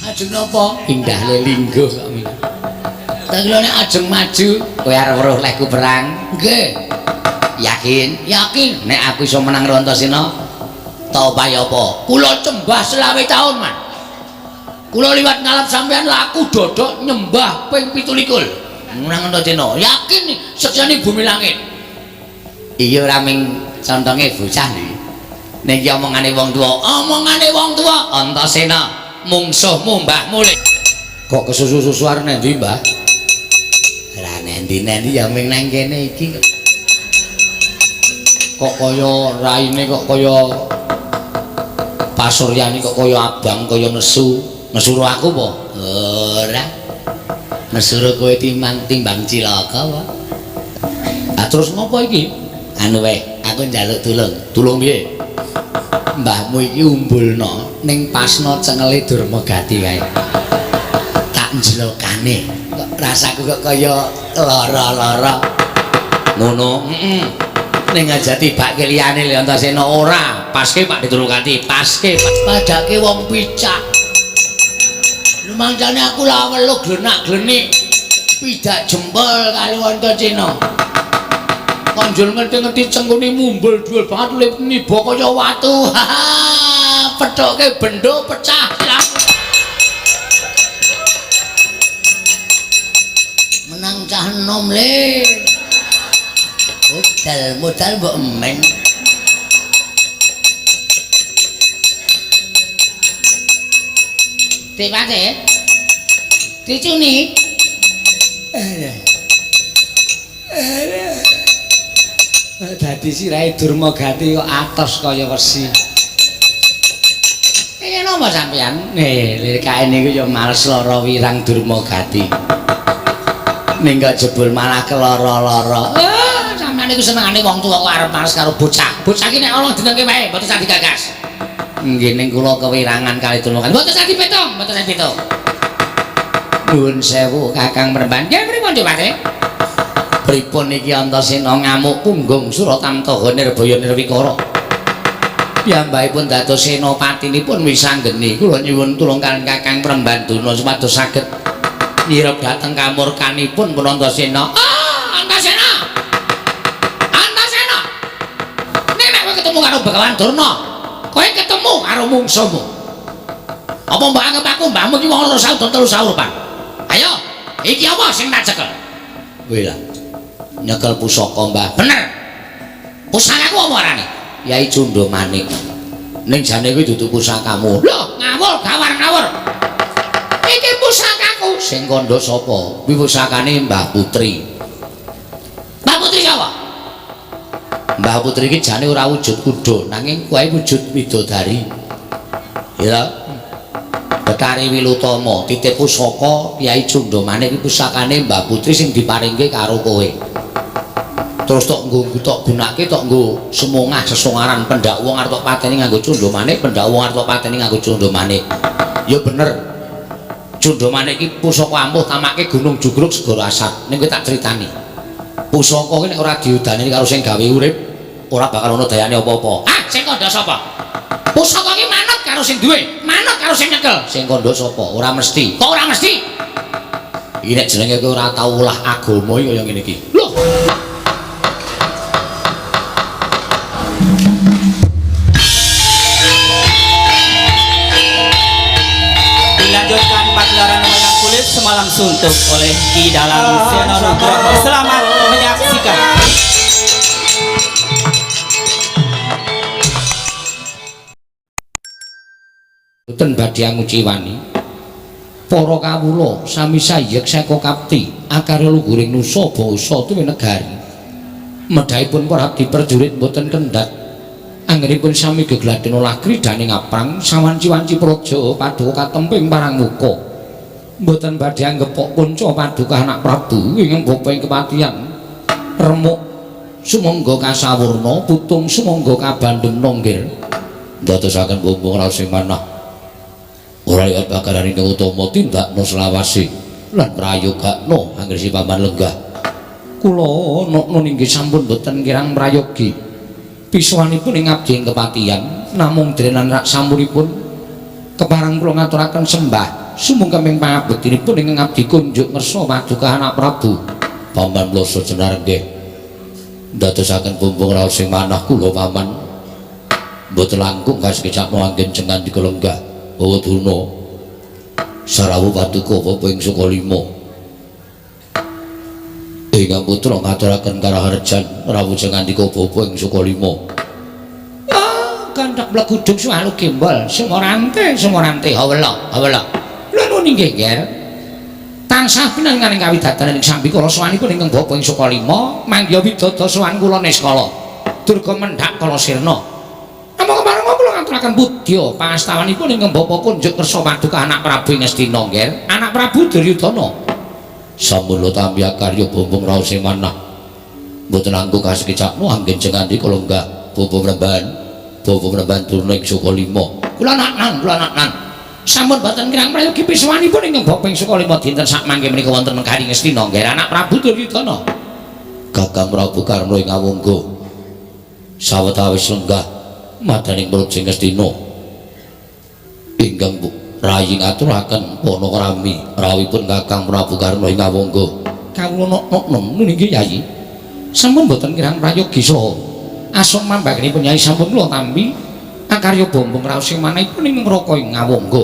Ajeng napa? Indah lelingguh kok mi. Tak kira nek ajeng maju, kowe arep weruh lehku perang. Nggih. Yakin? Yakin nek aku iso menang karo Antasena. Ta opahe apa? Kula cembah 25 taun, Man. Kula liwat ngalap sampean laku dodok nyembah ping 27. Menang Antasena. Yakin sekseni bumi langit. Iya ora ming contonge bocah iki. Nek iki omongane wong tuwa, omongane wong tuwa Antasena mungsuhmu mbahmu le. Kok kesusu-susu arep nendi, Mbah? Ora nendi-nendi ya ming nang kene iki. Kok kaya raine kok kaya pasuryane kok kaya abang kaya nesu. Nesuro aku apa? Ora. Nesuro kowe timbang timbang cilaka apa? Ah terus ngopo iki? Anu wae, aku njaluk tulung. Tulung piye? Mbahmu iki umbulno ning pasno cengele Durmagati kae. Tak njelokane. Kok rasaku kok kaya lara-lara. Ngono, heeh. Ning aja tibake liyane lho Antasena ora. Paske Pak ditulungati, paske padake wong picak. Lumangsane aku lawelu glenak-glenik pidak jempol kali Antasena. Konjol ngerti-ngerti cengkune mumbul dhuwur banget lip niba kaya watu. Pethoke bendo pecah silang. Menang cah enom le. Modal modal mbok emen. Dipate. Dicuni. Dadi sirahe Durmagati kok atos kaya wesi. Iki napa sampeyan? Lirikae niku ya males lara wirang Durmagati. Ning kok jebul malah kelara-lara. Sampeyan niku senengane wong tuwa kok arep males karo bocah. Bocah iki nek ana dinengke wae, mboten sah digagas. Nggih ning kula kewirangan kali Durmagati. Mboten sah dipetung, mboten sah dipetung. Nuwun sewu Kakang Premban. Nggih pripun Dipate? Pripun iki Antasena ngamuk punggung Suratamtaha Nirbaya Nirwikara. Piyambakipun dados senapatinipun wisanggeni. Kula nyuwun tulung kaliyan Kakang Prembandana supados saged nyirep dhateng kamurkanipun pun Antasena. Ah, Antasena. Antasena. Nek kowe ketemu karo Begawan Durna, kowe ketemu karo mungsuhmu. Apa mbok anggap aku mbahmu iki wong loro saudara telu saurupan? Ayo, iki apa sing tak cekel? Kuwi lah. Nyekel pusaka, Mbah. Bener. Pusakaku apa arane? Yai Cundha Manik. Ning jane kuwi dudu pusakamu. Lho, ngawur, gawar ngawur. Iki pusakaku. Sing kandha sapa? Kuwi pusakane Mbah Putri. Mbah Putri sapa? Mbah Putri iki jane ora wujud kuda, nanging kuwi wujud widodari. Ya. Betari Wilutama titip pusaka Kyai Cundha Manik iki pusakane Mbah Putri sing diparingke karo kowe. Terus tok nggo tok gunake tok nggo semongah sesongaran pendak wong arep tok pateni nganggo Cundha Manik, pendak wong arep tok pateni nganggo Cundha Manik. Ya bener. Cundha Manik iki pusaka ampuh tamake Gunung Jugruk Segara Asap. Ning kowe tak critani. Pusaka ki nek ora diudani karo sing gawe urip, ora bakal ana dayane apa-apa. Ah, sing kandha sapa? Pusaka ki manut karo sing duwe, manut karo sing nyekel. Sing kandha sapa? Ora mesti. Kok ora mesti? Iki nek jenenge kowe ora tau olah agama iki kaya ngene iki. Lho. Dilanjutkan pagelaran wayang kulit semalam suntuk oleh Ki Dalang Seno Nugroho. Selamat menyaksikan. Boten badhe anguciwani. Para kawula sami sayek seka kapti akarya luhuring nusa bangsa tuwi negari. Medhahipun para abdi prajurit boten kendhat. Anggenipun sami gegladhen olah kridane ngaprang sawanci-wanci praja paduka katemping parang muka. Mboten badhe anggepok punca paduka anak Prabu ing bapa ing kepatihan. Remuk sumangga kasawurna putung sumangga kabandhem nggir. Ndadosaken bumbung raos sing manah. Ora liwat bakaran ingkang utama tindakna selawase lan prayogakna anggere si paman lenggah. Kula nokno inggih sampun boten kirang prayogi. Pisuwanipun ing abdi ing kepatihan namung drenan rak sampuripun kepareng kula ngaturaken sembah sumungkeming pangabektinipun ing abdi kunjuk ngersa paduka anak Prabu. Paman Ploso Jenar nggih ndadosaken bumbung raos sing manah kula paman. Mboten langkung kasekecakno anggen jengan dikelenggah bawa durna sarawu paduka bapa ing Sukalima. Ingkang putra ngaturaken karaharjan rawuh jengandika bapa ing Sukalima. Ah, kanthak mleguduk suwalu gembol semorante semorante hawela hawela. Lha nuwun inggih, Ger. Tansah pinanganing kawidadanan ing sambikala sowanipun ingkang bapa ing Sukalima manggiha widada sowan kula niskala. Durga mendhak kala sirna. Namung kepareng kula ngaturaken pudya pangastawanipun ingkang bapa kunjuk kersa paduka anak Prabu ing Ngastina, Ger. Anak Prabu Duryudana. Sampun lo tampi karya bumbung raos sing manah. Mboten langkung kasekecakno anggen jengandika lenggah bapa mremban. Bapa mremban durna ing Sukalima. Kula naknan, kula naknan. Sampun boten kirang prayogi pisuwanipun ingkang bapa ing Sukalima dinten sakmangke menika wonten negari Ngastina, Ger anak Prabu Duryudana. Kakang Prabu Karna ing Awangga. Sawetawis lenggah madaning praja Ngastina. Ingkang rayi ngaturaken panakrami rawuhipun Kakang Prabu Karna ing Awangga. Kawula nok-nok nggih Yayi. Sampun boten kirang prayogi saha asung mambagipun Yayi sampun kula tampi akarya bombong raos sing manahipun ing Ngraka ing Awangga.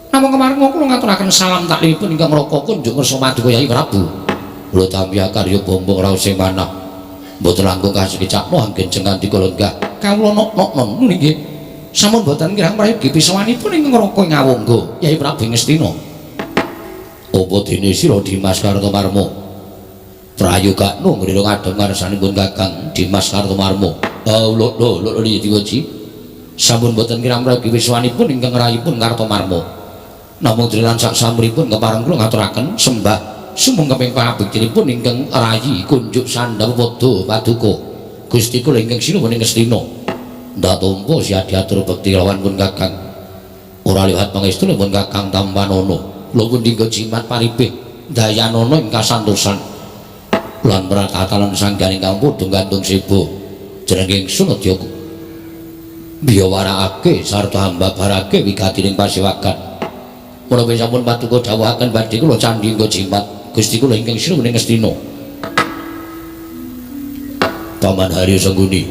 Namung kemareng kula ngaturaken salam taklimipun ingkang Ngraka kunjuk ngersa paduka Yayi Prabu. Kula tampi akarya bombong raos sing manah. Mboten langkung kasekecakno anggen jengandika lenggah. Kawula nok-nok nggih. Sampun boten kirang prayogi pisuwanipun ing Ngraka ing Awangga Yayi Prabu Ngastina. Apa dene sira Dimas Kartomarma? Prayogakno ngrira ngadhep ngarsanipun Kakang Dimas Kartomarma. Ah lho lho lho diwaji. Sampun boten kirang prayogi pisuwanipun ingkang rayipun Kartomarma. Namung drenan sak samripun kepareng kula ngaturaken sembah sumungkeping pangabektinipun ingkang rayi kunjuk sandhang padha paduka Gusti kula ingkang sinuwun ing Ngastina. Ndak tampa siadiatur bekti lawan pun Kakang. Ora liwat pangestu pun Kakang tampanana. Kula pun dinggo jimat paripih dayanana ing kasantosan. Lan pratatalan sanggan ingkang padha gandung seba. Jeneng ingsun aja biyawarakake sarta hambabarake wigatining pasewagan. Menawi sampun paduka dawuhaken badhe kula candhi nggo jimat Gusti kula ingkang sinuwun ing Ngastina. Paman Haryo Sengguni.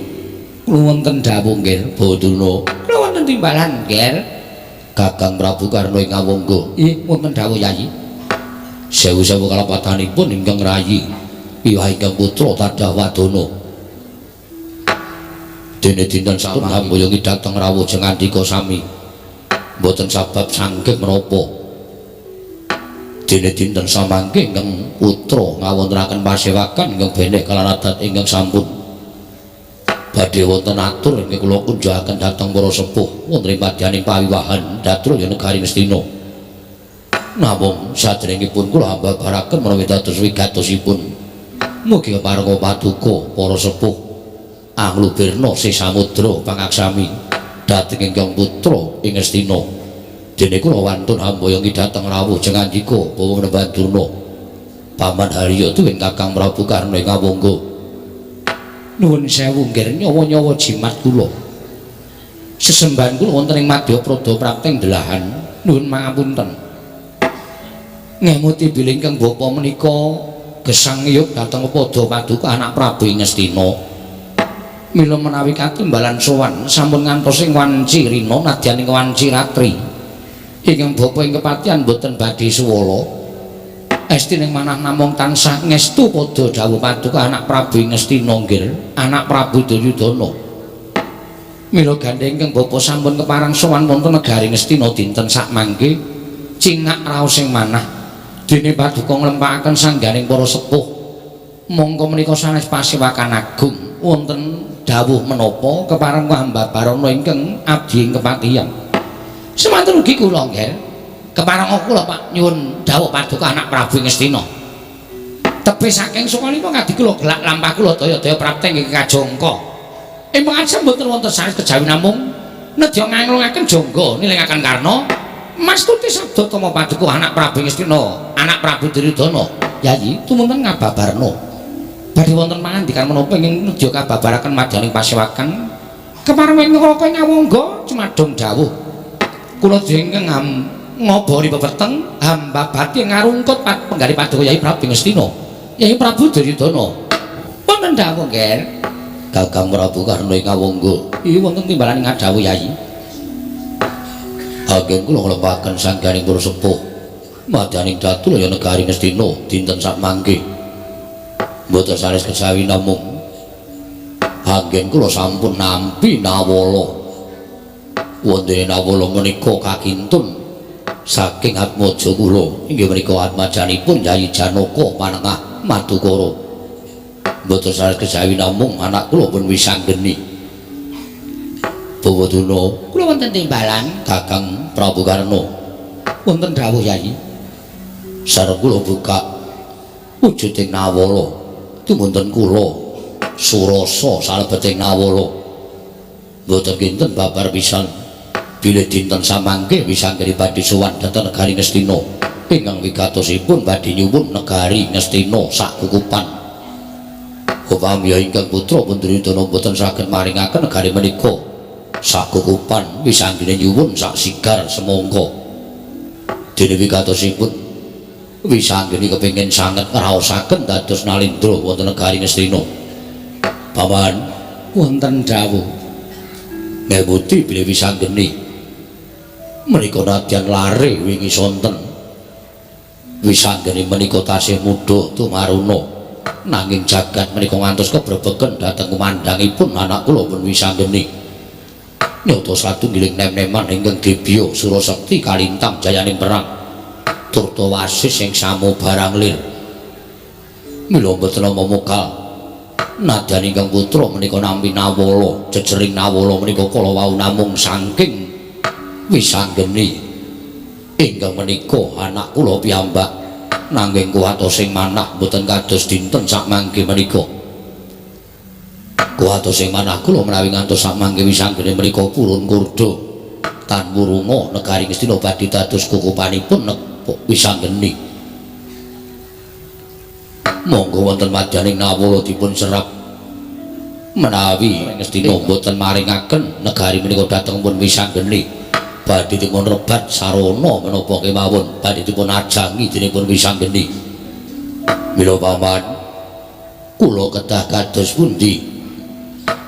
Kula wonten dawuh nggih, Baduna. Kula wonten timbalan, Ger. Kakang Prabu Karna ing Awangga. Nggih, wonten dawuh Yayi. Sewu-sewu kalapatanipun ingkang rayi wiwah ingkang putra tadah wadana. Dene dinten sampun hamboyongi dhateng rawuh jengandika sami. Mboten sabab sangking menapa. Dene dinten samangke ingkang putra ngawontenaken pasewakan ingkang beneh kalan adat ingkang sampun badhe wonten atur ingkang kula kunjukaken dhateng para sepuh wonten ing padyaning pawiwahan Datraya negari Ngastina. Namung sadèrèngipun kula hambabaraken menawi dados wigatosipun mugi keparenga paduka para sepuh anglubirna sih samudra pangaksami dhateng ingkang putra ing Ngastina. Dene kula wantun hamboyongi dhateng rawuh jengandika bawa Mremban Durna. Paman Haryo tuwin Kakang Prabu Karna ing Awangga. Nuwun sewu nggih nyawa-nyawa jimat kula. Sesembahan kula wonten ing Madya Prada prapteng delahan. Nuwun mangapunten. Ngemuti bilih ingkang bapa menika gesang ngiyup dhateng padha paduka anak Prabu ing Ngastina. Mila menawi katimbalan sowan sampun ngantos ing wanci rina nadyan ing wanci ratri. Ingkang bapa ing kepatihan boten badhe suwala. Esti ning manah namung tansah ngestu padha dawuh paduka anak Prabu ing Ngastina nggih, anak Prabu Duryudana. Mila gandheng ingkang bapa sampun kepareng sowan wonten negari Ngastina dinten sakmangke cingak raos ing manah. Dene paduka nglempakaken sangganing para sepuh. Mongko menika sanes pasewakan agung wonten dawuh menapa kepareng hambabarana ingkang abdi ing kepatihan. Semanten ugi kula nggih. Kepareng kula Pak nyuwun dawuh paduka anak Prabu Ngastina. Tebih saking Sukalima kadi kula gelak lampah kula daya-daya prapteng ing kajangka. Ing pengajem mboten wonten sanes kejawi namung nedya nganglungaken jangga nilingaken Karna mastuti sabda tama paduka anak Prabu Ngastina, anak Prabu Duryudana. Yayi tumunten ngababarna. Badhe wonten pangandikan menapa ingkang nedya kababaraken madyaning pasewakan? Kepareng ngraka nyawangga cumadong dawuh. Kula ingkang ngobori pepeteng hamba bati ngarungkut penggalih paduka Yai Prabu Ngastina. Yai Prabu Duryudana. Wonten dawuh, Nger. Kakang Prabu Karna ing Awangga. Iya wonten timbalan ngadhawuh Yai. Agen kula nglempaken sangganing para sepuh. Madyaning datu laya negari Ngastina dinten sakmangke. Mboten sanes kejawi namung anggen kula sampun nampi nawala. Wontene nawala menika kakintun saking atmaja kula, inggih menika atmajanipun Yayi Janaka panengah Madukara. Mboten sanes kejawi namung anak kula pun wisanggeni. Bawadana, kula wonten timbalan Kakang Prabu Karna. Wonten dawuh Yayi. Sareng kula buka wujuding nawala. Tumunten kula surasa salebeting nawala. Mboten kinten babar pisan bilih dinten samangke wisanggeni badhe sowan dhateng negari Ngastina. Ingkang wigatosipun badhe nyuwun negari Ngastina sakukupan. Upami ingkang putra pun Duryudana mboten saged maringaken negari menika sakukupan, wisanggeni nyuwun sak sigar semangka. Dene wigatosipun wisanggeni kepengin sanget ngraosaken dados nalendra wonten negari Ngastina. Paman, wonten dawuh. Ngemuti bilih wisanggeni menika nadyan lare wingi sonten. Wisanggeni menika tasih muda tumaruna, nanging jagat menika ngantos kebrebegen dhateng kumandhangipun anak kula pun wisanggeni. Nyata satunggiling nem-neman ingkang dibya Surasekti kalintang jayaning perang. Turta wasis sing samo barang lir. Mila mboten nama mokal. Nadyan ingkang putra menika nampi nawala, jejering nawala menika kala wau namung saking wisanggeni. Ingkang menika anak kula piyambak, nanging kuwatosing manah mboten kados dinten sakmangke menika. Kuwatosing manah kula menawi ngantos sakmangke wisanggeni menika purun kurda tan wurunga negari Ngastina badhe dados kukupanipun wisanggeni. Monggo wonten madyaning nawala dipun serap menawi Ngastina mboten maringaken negari menika dhateng pun wisanggeni, badhe dipun rebat sarana menapa kemawon badhe dipun ajangi dening pun wisanggeni. Mila paman, kula kedah kados pundi?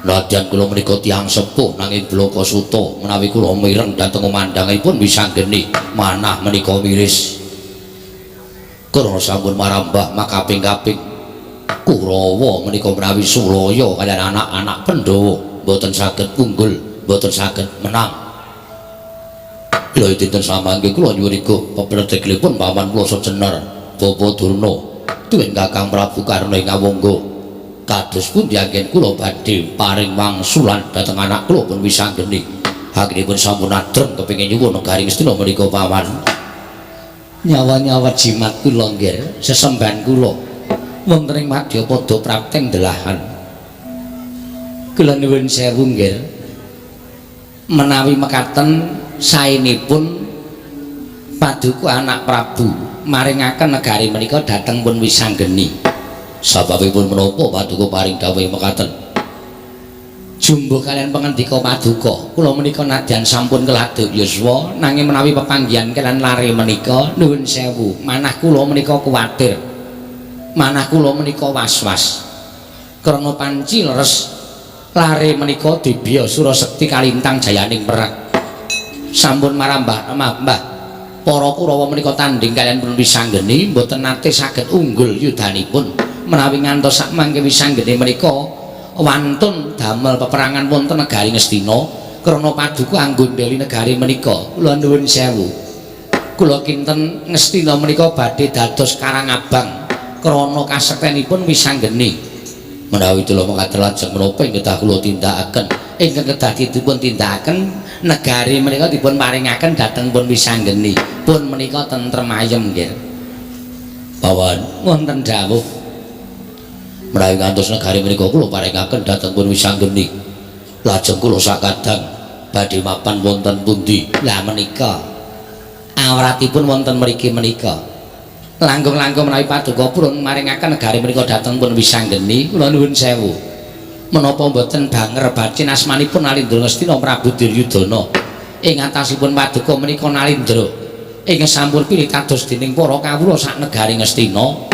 Nadyan kula menika tiyang sepuh nanging blaka suta, menawi kula mireng dhateng kumandhangipun wisanggeni manah menika miris. Krana sampun marambah makaping-kaping Kurawa menika menawi sulaya kaliyan anak-anak Pandhawa mboten saged unggul, mboten saged menang. Lha dinten samangke kula nyuwun pepreteglipun paman kula sejenar Bapak Durna tuwin Kakang Prabu Karna ing Awangga. Kados pundi anggen kula badhe paring wangsulan dhateng anak kula pun wisanggeni. Anggenipun sampun adreng kepengin nyuwun negari Ngastina menika paman. Nyawa-nyawa jimat kula nggih, sesembahan kula wonten ing madyapada prapteng delahan. Kula nuwun sewu nggih. Menawi mekaten saenipun paduka anak Prabu maringaken negari menika dhateng pun wisanggeni. Sababipun menapa paduka paring dawuh mekaten? Jumbuh kaliyan pangandika paduka, kula menika nadyan sampun keladuk yuswa, nanging menawi pepanggihan kaliyan lare menika nuwun sewu, manah kula menika kuwatir. Manah kula menika was-was. Krana panci leres lare menika dibya Surasekti kalintang jayaning perang. Sampun marambah mbah para Kurawa menika tandhing kaliyan pun wisanggeni mboten nate saged unggul yudanipun. Menawi ngantos sakmangke wisanggeni menika wantun damel peperangan wonten negari Ngastina krana paduka anggondheli negari menika. Kula nuwun sewu, kula kinten Ngastina menika badhe dados karang abang krana kasektenipun wisanggeni. Menawi kula mekaten lajeng menapa ing kedah kula tindakaken? Ingkang kedah dipun tindakaken negari menika dipun paringaken dhateng pun wisanggeni. Pun menika tentrem ayem nggih. Pawan wonten dawuh. Menawi ngantos negari menika kula paringaken dhateng pun wisanggeni, lajeng kula sakadang badhe mapan wonten pundi? Lah menika awratipun wonten mriki menika. Langkung-langkung menawi paduka purun maringaken negari menika dhateng pun Wisanggeni, kula nuwun sewu. Menapa mboten banger bacin asmanipun Nalindra Ngastina Prabu Duryudana. Ing atasipun paduka menika Nalindra ingkang sampun pinitados dening para kawula sak negari Ngastina.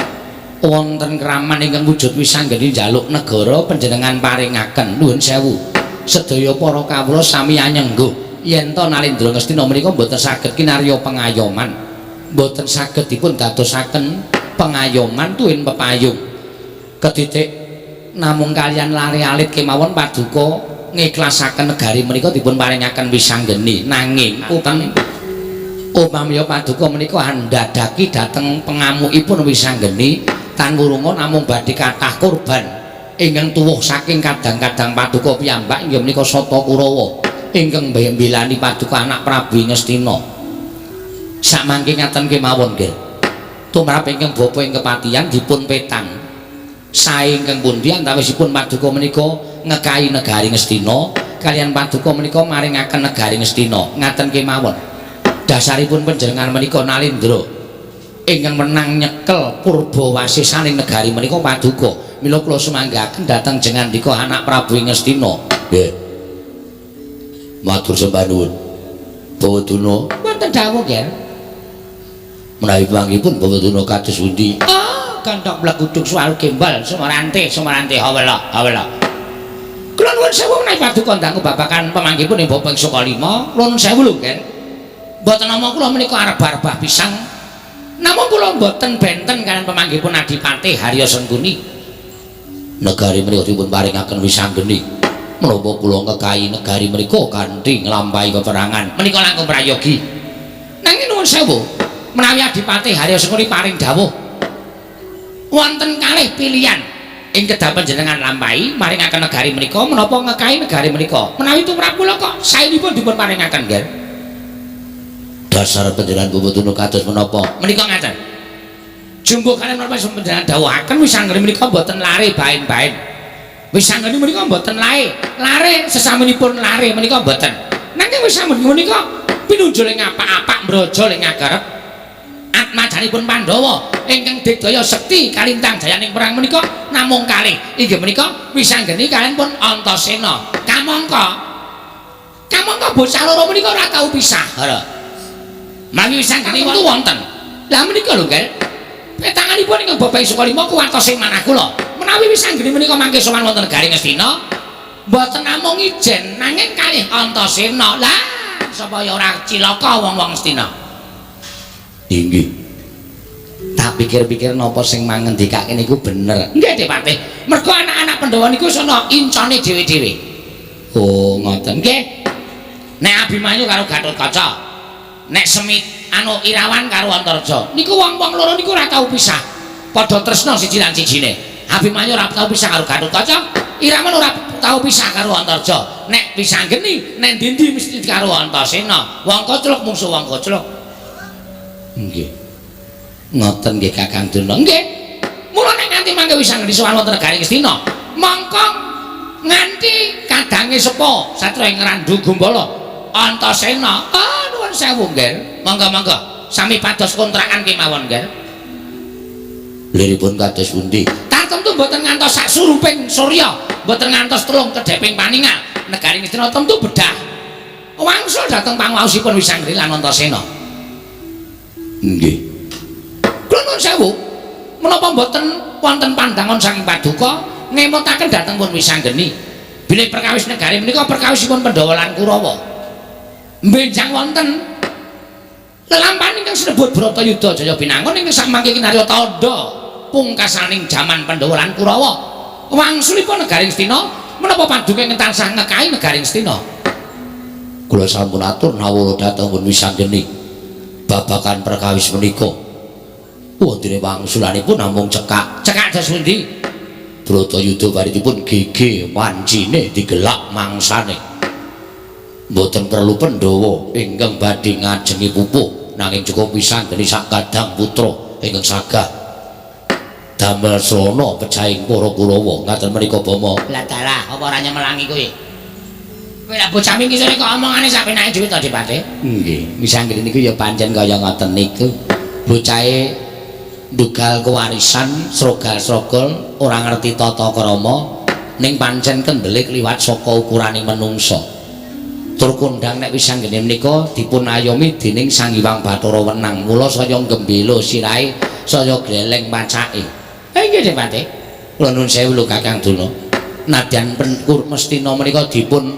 Wonten kraman ingkang wujud Wisanggeni njaluk negara panjenengan paringaken. Nuwun sewu. Sedaya para kawula sami anyengguh yen to Nalindra Ngastina menika mboten saged kinarya pengayoman. Mboten saged dipun dadosaken pengayoman tuwin pepayung. Ketitik namung kalian lare alit kemawon paduka ngiklasaken negari menika dipun paringaken Wisanggeni. Nanging upami paduka menika andadaki dhateng pengamukipun Wisanggeni tan wurunga namung badhe kathah korban ingkang tuwuh saking kadang-kadang paduka piyambak inggih menika Sata Kurawa ingkang mbelani paduka anak Prabu Ngastina. Samangke ngaten kemawon nggih. Tumrap ingkang bapa ing kepatihan dipun petang. Sae ingkang pundi antawisipun paduka menika ngekahi negari Ngastina kalian paduka menika maringaken negari Ngastina. Ngaten kemawon. Dasaripun panjenengan menika Nalindra ingkang menang nyekel purba wasisaning negari menika paduka. Mila kula sumanggaken dhateng jengandika anak Prabu Ngastina. Nggih. Matur sembah nuwun. Bawaduna wonten dawuh nggih. Menawi panggihipun Bawaduna kados pundi? Oh, ganthok mleguduk suwal gembal sumarante sumarante hawela hawela. Kula nuwun sewu menawi paduka dangu babagan pemanggihipun ing Bapa ing Sukalima, kula nuwun sewu lho, Nggih. Mboten namung kula menika arep-arbah pisang. Namung kula mboten benten kalian pemanggihipun Adipati Harya Sengkuni. Negari menika dipun paringaken Wisanggeni. Menapa kula ngekahi negari menika kanthi nglampahi peperangan? Menika langkung prayogi. Nanging nuwun sewu, menawi Adipati Harya Sengkuni paring dawuh wonten kalih pilihan ing kedah panjenengan lampahi maringaken negari menika menapa ngekahi negari menika. Menawi tumrap kula kok saenipun dipun paringaken, nggih. Dasar panjenengan Bawaduna kados menapa? Menika ngaten. Jumbuh kalian menapa panjenengan dawuhaken Wisanggeni menika mboten lare baen-baen. Wisanggeni menika mboten lae. Lare sesaminipun lare menika mboten. Nanging Wisanggeni menika pinunjul ing apak-apak mbraja ing ngagarep atmajanipun Pandhawa ingkang digdaya sekti kalintang jayaning perang menika namung kalih. Inggih menika Wisanggeni kalian pun Antasena. Kamangka kamangka bocah loro menika ora tau pisah. Hara. Menawi Wisanggeni wonten wonten. Lah menika lho, Nggih. Petanganipun ingkang Bapak Sukalima kuwatos ing manah kula. Menawi Wisanggeni menika mangke sowan wonten negari Ngastina, mboten namung ijen nanging kalih Antasena. Lah, supaya ora cilaka wong-wong Ngastina. Inggih. Tak pikir-pikir napa sing mangendikake niku bener. Nggih, Dipati. Mergo anak-anak Pandhawa niku sono incane dhewe-dhewe. Oh, ngoten. Nggih. Nek Abimanyu karo Gatotkaca, nek Semit anu Irawan karo Antarja, niku wong-wong loro niku ora tau pisah. Padha tresna siji lan sijine. Abimanyu ora tau pisah karo Gatotkaca, Irawan ora tau pisah karo Antarja. Nek Wisanggeni nek ndi-ndi mesti karo Antasena. Wong koclok mungsuh wong koclok. Nggih. Ngoten nggih Kakang Durna. Nggih. Mula nek nganti mangke Wisanggeni sowan wonten negari Ngastina, mongko nganti kadange sepo satria ing Randu Gumbala Antasena. Ah, nuwun sewu nggih. Monggo-monggo sami pados kontrakan kemawon nggih. Liripun kados pundi? Tartemtu mboten ngantos sak suruping surya, mboten ngantos telung kedheping paningal. Negari Ngastina tentu bedah. Wangsul dhateng panguwaosipun Wisanggeni lan Antasena. Nggih. Kula nuwun sewu. Menapa mboten wonten pandangan saking paduka ngemutaken dhateng pun Wisanggeni? Bilih perkawis negari menika perkawisipun Pandhawa lan Kurawa. Benjang wonten lelampahan ingkang sinebut Bratayuda Jaya Binangun ingkang samangke kinarya tandha pungkasaning jaman Pandhawa lan Kurawa. Wangsulipun negari Ngastina menapa paduka ingkang tansah ngekahi negari Ngastina? Kula sampun atur nawara dhateng pun Wisanggeni babagan perkawis menika. Wontene wangsulanipun namung cekak. Cekak dos pundi? Bratayuda baritipun gege wancine digelak mangsane. Mboten perlu Pandhawa ingkang badhe ngajengi pupuh nanging cukup Wisanggeni sak kadang putra ingkang sagah damel srana pecahing para Kurawa. Ngaten menika Bama. Lah dalah apa ora nyemelangi kuwi? Kowe lak bocah wingi sore kok omongane sak penake dhewe to, Dipati? Nggih, Wisanggeni niku ya pancen kaya ngoten niku. Bocahe Ndugal kewarisan srogal-srogol ora ngerti tata krama ning pancen kendele kliwat saka ukurane menungsa. Tur kondhang nek Wisanggeni menika dipun ayomi dening Sang Hyang Bathara Wenang. Mula saya gembela sirahe, saya gleleng pacake. Nggih Dik Patih. Kula nuwun sewu lho Kakang Durna. Nadyan Penkur Mestina menika dipun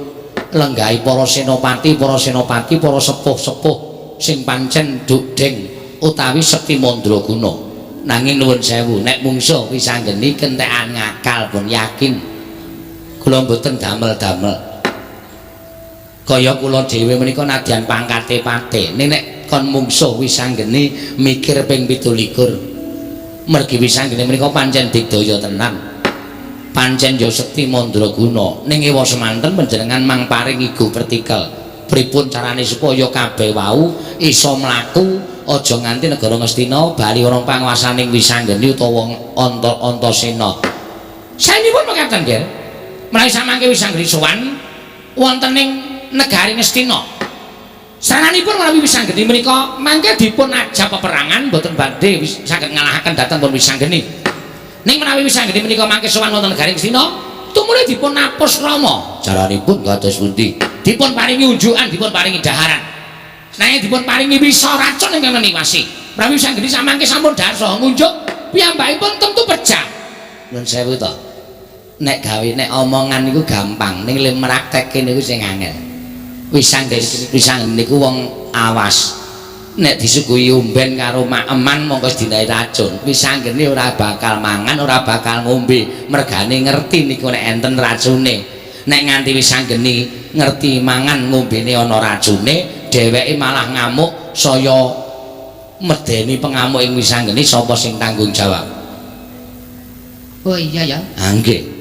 lenggahi para senopati, para senopati, para sepuh-sepuh sing pancen dukdeng utawi sekti mandraguna. Nanging nuwun sewu, nek mungsuh Wisanggeni kentekan ngakal pun yakin kula mboten damel-damel. Kaya kula dhewe menika nadyan pangkate pate. Ning nek kon mungsuh Wisanggeni mikir ping 27. Mergi Wisanggeni menika pancen digdaya tenan. Pancen ya sekti mandraguna. Ning ewa semanten panjenengan mang paring igo pertikel. Pripun carane supaya kabeh wau iso mlaku aja nganti negara Ngastina bali ana panguwasaning Wisanggeni utawa Antasena. Saenipun mekaten, Ger. Menawi samangke Wisanggeni sowan wonten ing negari Ngastina. Saranipun menawi Wisanggeni menika mangke dipun ajab peperangan mboten badhe saged ngalahaken dhateng pun Wisanggeni. Ning menawi Wisanggeni menika mangke sowan wonten negari Ngastina, tumuli dipun apus krama. Caranipun kados pundi? Dipun paringi unjukan, dipun paringi daharan. Nanging dipun paringi wisa racun ingkang neniwasi. Menawi Wisanggeni samangke sampun dhahar saha ngunjuk, piyambakipun tentu pejah. Nuwun sewu to. Nek gawe nek omongan niku gampang, ning le mraktekke niku sing angel. Wisanggeni niku wong awas. Nek disuguhi umben karo maeman mongko dinahi racun. Wisanggeni ora bakal mangan, ora bakal ngombe, mergane ngerti niku nek enten racune. Nek nganti Wisanggeni ngerti mangan ngombene ana racune, dheweke malah ngamuk, saya medeni pengamuk ing Wisanggeni sapa sing tanggung jawab? Oh iya ya. Ha nggih.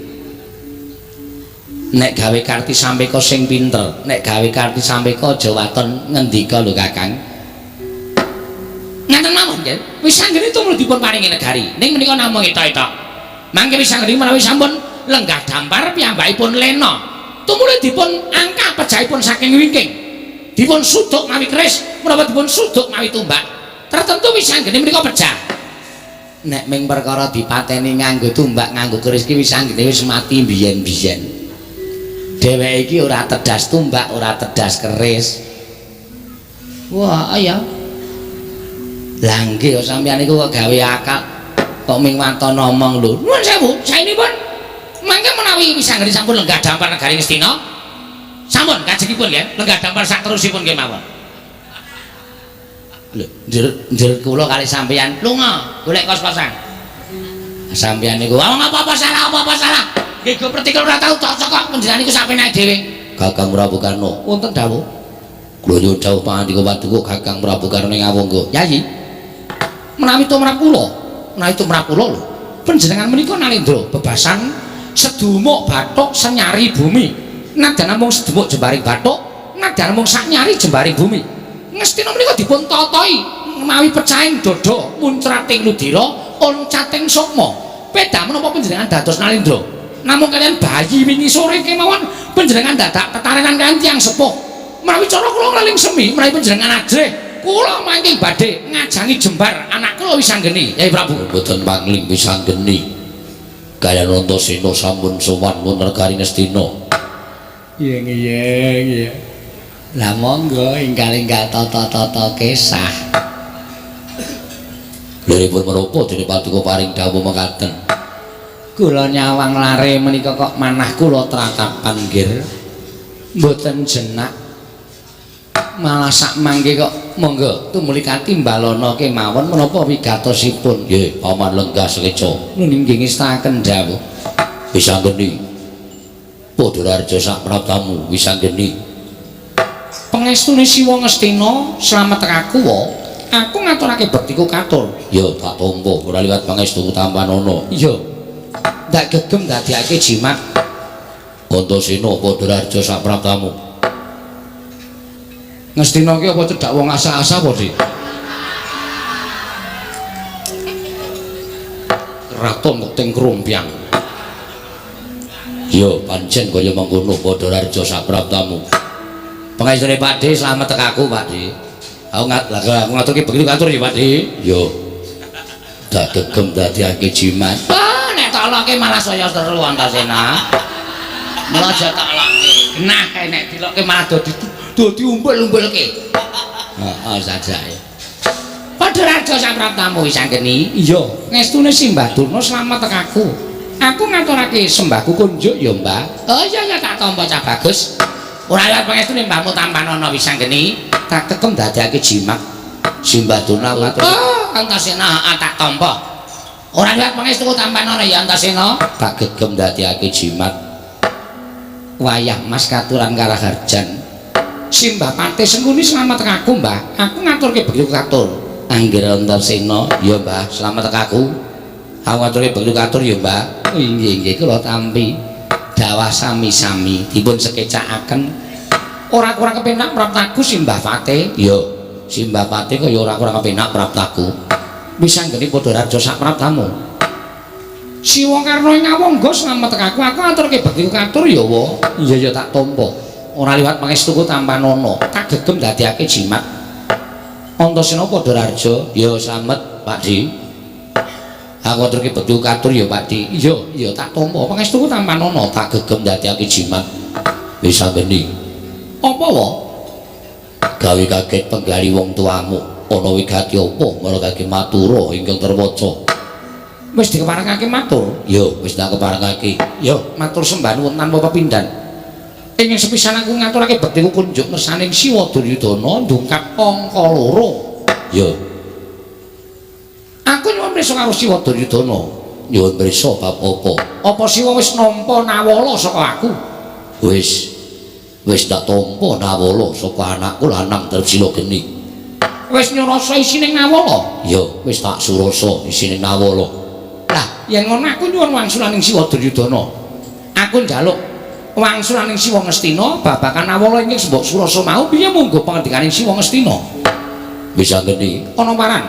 Nek gawe karti sampeka sing pinter, nek gawe karti sampeka aja waton ngendika lho Kakang. Ngaten mawon nggih. Wisanggeni tumrap dipun paringi negari. Ning menika namung etok-etok. Mangke Wisanggeni menawi sampun lenggah dampar piyambakipun lena. Tumuli dipun angkah pejahipun saking wingking. Dipun suduk mawi keris, menapa dipun suduk mawi tumbak. Tertentu Wisanggeni menika pejah. Nek ming perkara dipateni nganggo tumbak, nganggo keris ki Wisanggeni wis mati biyen-biyen. Dheweke iki ora tedas tumbak, ora tedas keris. Wah, iya. Lah nggih sampeyan niku kok gawe akal kok ming waton ngomong lho. Nuwun sewu, saenipun mangke menawi Wisanggeni sampun lenggah dampar negari Ngastina. Sampun kajengipun nggih, lenggah dampar saterusipun kemawon. Lho, njer kula kali sampeyan lunga golek kos-kosan. Sampeyan niku wong apa-apa salah, apa-apa salah. Nggih go pertikel ora tau cocok kok panjenengan niku sapenake dhewe. Kakang Prabu Karna, wonten dawuh. Kula nyuwun dawuh pangandika paduka Kakang Prabu Karna ing awangga. Yayi. Menawi tumrap kula, menawi tumrap kula lho, panjenengan menika nalendra bebasan sedumuk bathuk senyari bumi. Nadyan namung sedumuk jembaring bathuk, nadyan namung saknyari jembaring bumi. Ngastina menika dipun tatahi mawi pecahing dada muncrating ludira oncating sukma. Peda menapa panjenengan dados nalendra? Namung kaliyan bayi wingi sore kemawon panjenengan dadak tetarenan kaliyan tiyang sepuh. Menawi cara kula ngleling semi, menawi panjenengan ajrih, kula mangke badhe ngajangi jembar anak kula Wisanggeni, Yai Prabu. Mboten pangling Wisanggeni. Kaliyan Antasena sampun sowan wonten negari Ngastina. Iya iya iya. Lah monggo ingkang-ingkang tata-tata kesah. Liripun menapa dene paduka paring dawuh mekaten? Kula nyawang lare menika kok manah kula tratapan nggir. Mboten jenak. Malah sak mangke kok monggo tumuli katimbalana kemawon menapa wigatosipun. Nggih, paman lenggah sekeca. Nggih ngestaken dawuh. Wisanggeni. Padha raja sak praptamu Wisanggeni. Pangestune Siwa Ngastina slamet aku wa. Aku ngaturake bektiku katur. Ya tak tampa ora liwat pangestu tampanana. Iya. Ndak gegem dadiake jimat. Antasena padha raja sak praptamu. Ngastina ki apa cedhak wong asa-asa apa, Dik? Kraton kok teng krombyang. Ya pancen kaya mengkono padha raja sak praptamu. Pangestune Pakde slamet tekaku, Pakde. Aku ngaturke begitu katur ya, Pakde. Ya. Tak gegem dadiake jimat. Wah, nek tak lokke malah saya seru Antasena. Mula aja tak lokke. Genah kae nek dilokke malah dadi dadi umpul-umpulke. Heeh, sajake. Padha raja sapraptamu wis anggeni. Iya, ngestune Simbah Durna slamet tekaku. Aku ngaturake sembahku kunjuk ya, Mbah. Oh iya ya tak tampa cah bagus. Ora liwat pangestune mbahmu tampanana wis anggeni. Tak kekem dadekake jimat. Simbah Durna matur. Oh, Antasena tak tampa. Ora liwat pangestuku tampanana ya Antasena. Tak gegem dadekake jimat. Wayah Mas katuran karaharjan. Simbah Patih Sengkuni slamet tekaku, Mbah. Aku ngaturke bekti katur. Angger Antasena, ya Mbah, slamet tekaku. Aku ngaturke bekti katur ya, Mbah. Inggih, inggih kula tampi. Dawah sami-sami dipun sekecakaken. Ora kurang kepenak praptaku Simbah Patih. Ya, Simbah Patih kaya ora kurang kepenak praptaku. Wis anggene padha raja sak praptamu. Siwa Karna ing Awangga slamet tekaku. Aku ngaturke bekti katur ya, wa. Iya ya tak tampa. Ora liwat pangestuku tampanana. Tak gegem dadekake jimat. Antasena padha raja, ya slamet, Pak Di. Aku aturke bekti katur ya, Pak Di. Iya, iya tak tampa. Pangestuku tampanana, tak gegem dadekake jimat. Wis anggene. Apa wa? Gawe kaget penggali wong tuamu. Ana wigati apa marangake matura ingkang terwaca? Wis dikeparengake matur? Ya, wis tak keparengake. Ya, matur sembah nuwun tanpa pepindhan. Ingin sepisan aku ngaturake bektiku kunjuk ngersaning Siwa Duryudana ndungkap angka loro. Ya. Aku nyuwun prisa karo Siwa Duryudana. Nyuwun prisa bab apa? Apa Siwa wis nampa nawala saka aku? Wis. Wis tak tampa nawala saka anakku lanang Trepsila Geni. Wis nyurasa isine nawala? Ya, wis tak surasa isine nawala. Lah, yen ngono aku nyuwun wangsulaning Siwa Duryudana. Aku njaluk wangsulaning Siwa Ngastina babagan nawala ingkang mbok surasa mau piye monggo pangandikaning Siwa Ngastina. Wis anggene ana paran.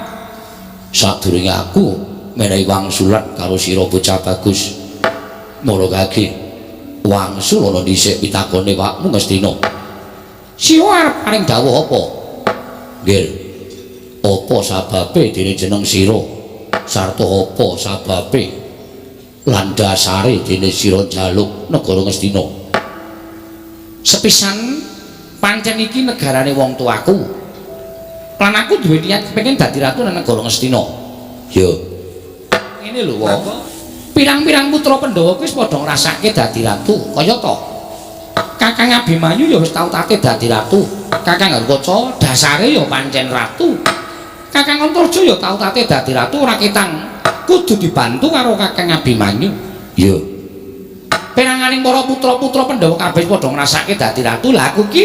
Sadurunge aku menehi wangsulan karo sira bocah bagus. Marangake wangsul ana dhisik pitakone wakmu Ngastina. Siwa arep paring dawuh apa? Nggih. Apa sababe dene jeneng sira? Sarta apa sababe lan dasare dene sira njaluk negara Ngastina? Sepisan pancen iki negarane wong tuaku. Lan aku duwe niat kepengin dadi ratu nang negara Ngastina. Ya. Ngene lho, wa. Pirang-pirang putra Pandhawa kuwi wis padha ngrasake dadi ratu, kaya to. Kakang Abimanyu ya wis tau tate dadi ratu. Kakang Garukaca dasare ya pancen ratu. Kakang Antarja ya tau tate dadi ratu, ora ketang kudu dibantu karo Kakang Abimanyu. Ya. Peranganing para putra-putra Pandhawa kabeh padha ngrasake dadi ratu. Lah aku ki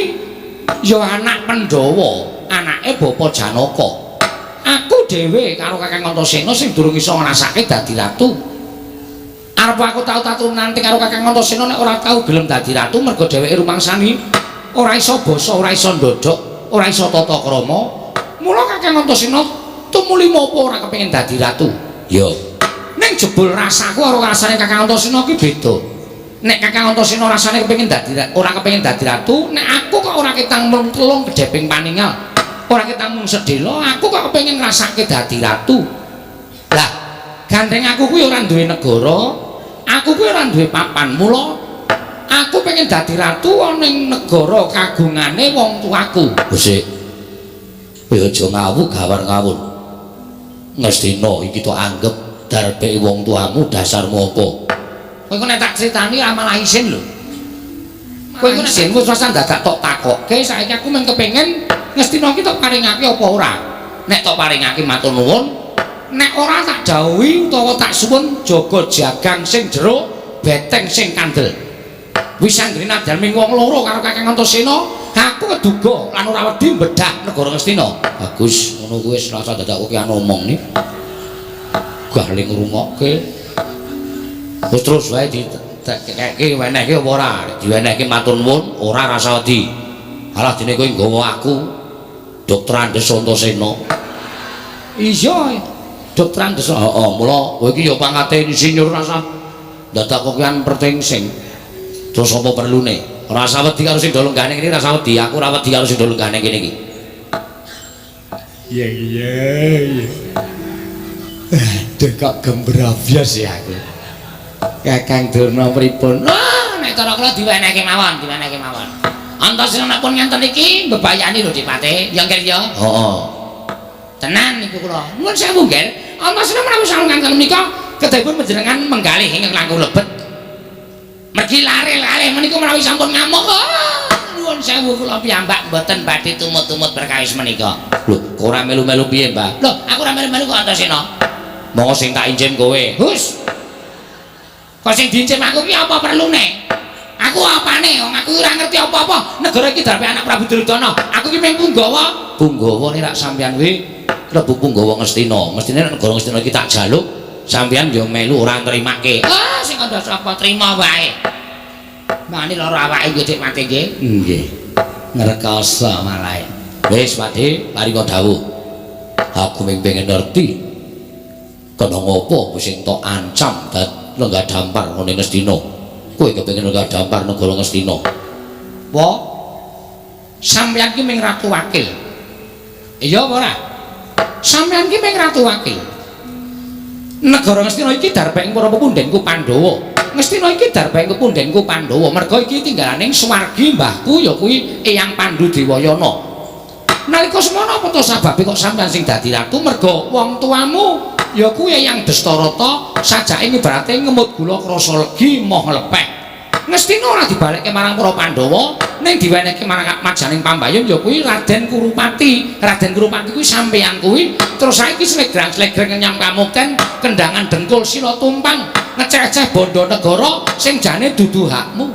ya anak Pandhawa, anake Bapa Janaka. Aku dhewe karo Kakang Antasena sing durung iso ngrasake dadi ratu. Arep aku tau tatu nanti karo Kakang Antasena nek ora tau gelem dadi ratu mergo dheweke rumangsani ora iso basa, ora iso ndodhok, ora iso tata krama. Mula Kakang Antasena tumuli mopo ora kepengin dadi ratu. Ya. Ning jebul rasaku karo rasane Kakang Antasena ki beda. Nek Kakang Antasena rasane kepengin dadi ora kepengin dadi ratu, nek aku kok ora ketang mung telung kedheping paningal, ora ketang mung sedhela, aku kok kepengin ngrasake dadi ratu. Lah, gandeng aku kuwi ora duwe negara, aku kuwi ora duwe papan. Mula aku pengen dadi ratu ana ing negara kagungane wong tuaku. Wis. Kowe aja ngawur gawar ngawur. Ngastina iki tok anggep darbeke wong tuamu dasarmu apa? Kowe kok nek tak critani ora malah isin lho. Kowe kok isin wis rasa dadak tok takokke, saiki aku mung kepengin Ngastina iki tok paringake apa ora? Nek tok paringake matur nuwun, nek ora tak dawuhi utawa tak suwun jaga jagang sing jero, beteng sing kandel. Wis anggene nadyan ming wong loro karo Kakang Antasena, aku keduga lan ora wedi bedah negara Ngastina. Bagus, ngono kuwi wis rasa dadak kowe ngomong ni. Gah le ngrungokke. Wis terus wae ditekekke wenehke apa ora? Diwenehke matur nuwun, ora rasa wedi. Alah dene kowe nggawa aku Dokter Andes Antasena. Iya, Dokter Andes. Heeh, mula kowe iki ya pangkate insinyur rasa dadak kokean pertingsing. Terus apa perlune? Rasa wedi karo sing do lenggane kene rasa wedi, aku ora wedi karo sing do lenggane kene iki. Iya iya iya. Duh, kok gembrabyas ya aku. Kakang Durna pripun? Wah, nek cara kula diwenehke mawon, diwenehke mawon. Antasena pun ngenten iki mbebayani lho Dipate. Ya nggih ya. Heeh. Tenan niku kula. Nuwun sewu nggih. Antasena menawi sampun ngenten menika kedahipun panjenengan menggalih ingkang langkung lebet. Mergi lare-lare menika menawi sampun ngamuk. Ah, nuwun sewu kula piyambak mboten badhe tumut-tumut perkawis menika. Lho, kok ora melu-melu piye, Mbah? Lho, aku ora melu-melu kok, Antasena. Monggo sing tak injim kowe. Hus. Kok sing diincim aku ki apa perlune? Aku apane? Wong aku ora ngerti apa-apa. Negara iki darpe anak Prabu Duryudana. Aku ki mung punggawa. Punggawa nek rak sampeyan kuwi klebu punggawa Ngastina. Mestine nek negara Ngastina iki tak jaluk, sampeyan ya melu ora nrimake. Ah, sing kandha sapa trima wae. Mane lara awake nggih, Dik Mate nggih. Nggih. Ngrekoso malah. Wis, Pakde, paringa dawuh. Aku mung pengen ngerti. Kena ngopo sing tok ancam dad lenggah dampar ngene Ngastina. Kowe kepengin lenggah dampar negara Ngastina. Wa, sampeyan ki mung ratu wakil. Iya apa ora? Sampeyan ki mung ratu wakil. Negara Ngastina iki darbeng para pepundhenku Pandhawa. Ngastina iki darbeng pepundhenku Pandhawa. Merga iki tinggalaning swargi mbahku ya kuwi Eyang Pandu Dewayana. Nalika semono apa to sababe kok sampeyan sing dadi ratu? Merga wong tuamu ya kuwi Eyang Destarata sajake ibarate ngemut gula krasa legi moh lepeh. Ngastina ora dibalekke marang para Pandhawa, ning diwenehke marang majaning pambayun ya kuwi Raden Kurupati. Raden Kurupati kuwi sampeyan kuwi terus saiki slegrang-slegreng ngenyam kamukten kendangan dengkul sila tumpang ngeceh-eceh bondo negara sing jane dudu hakmu.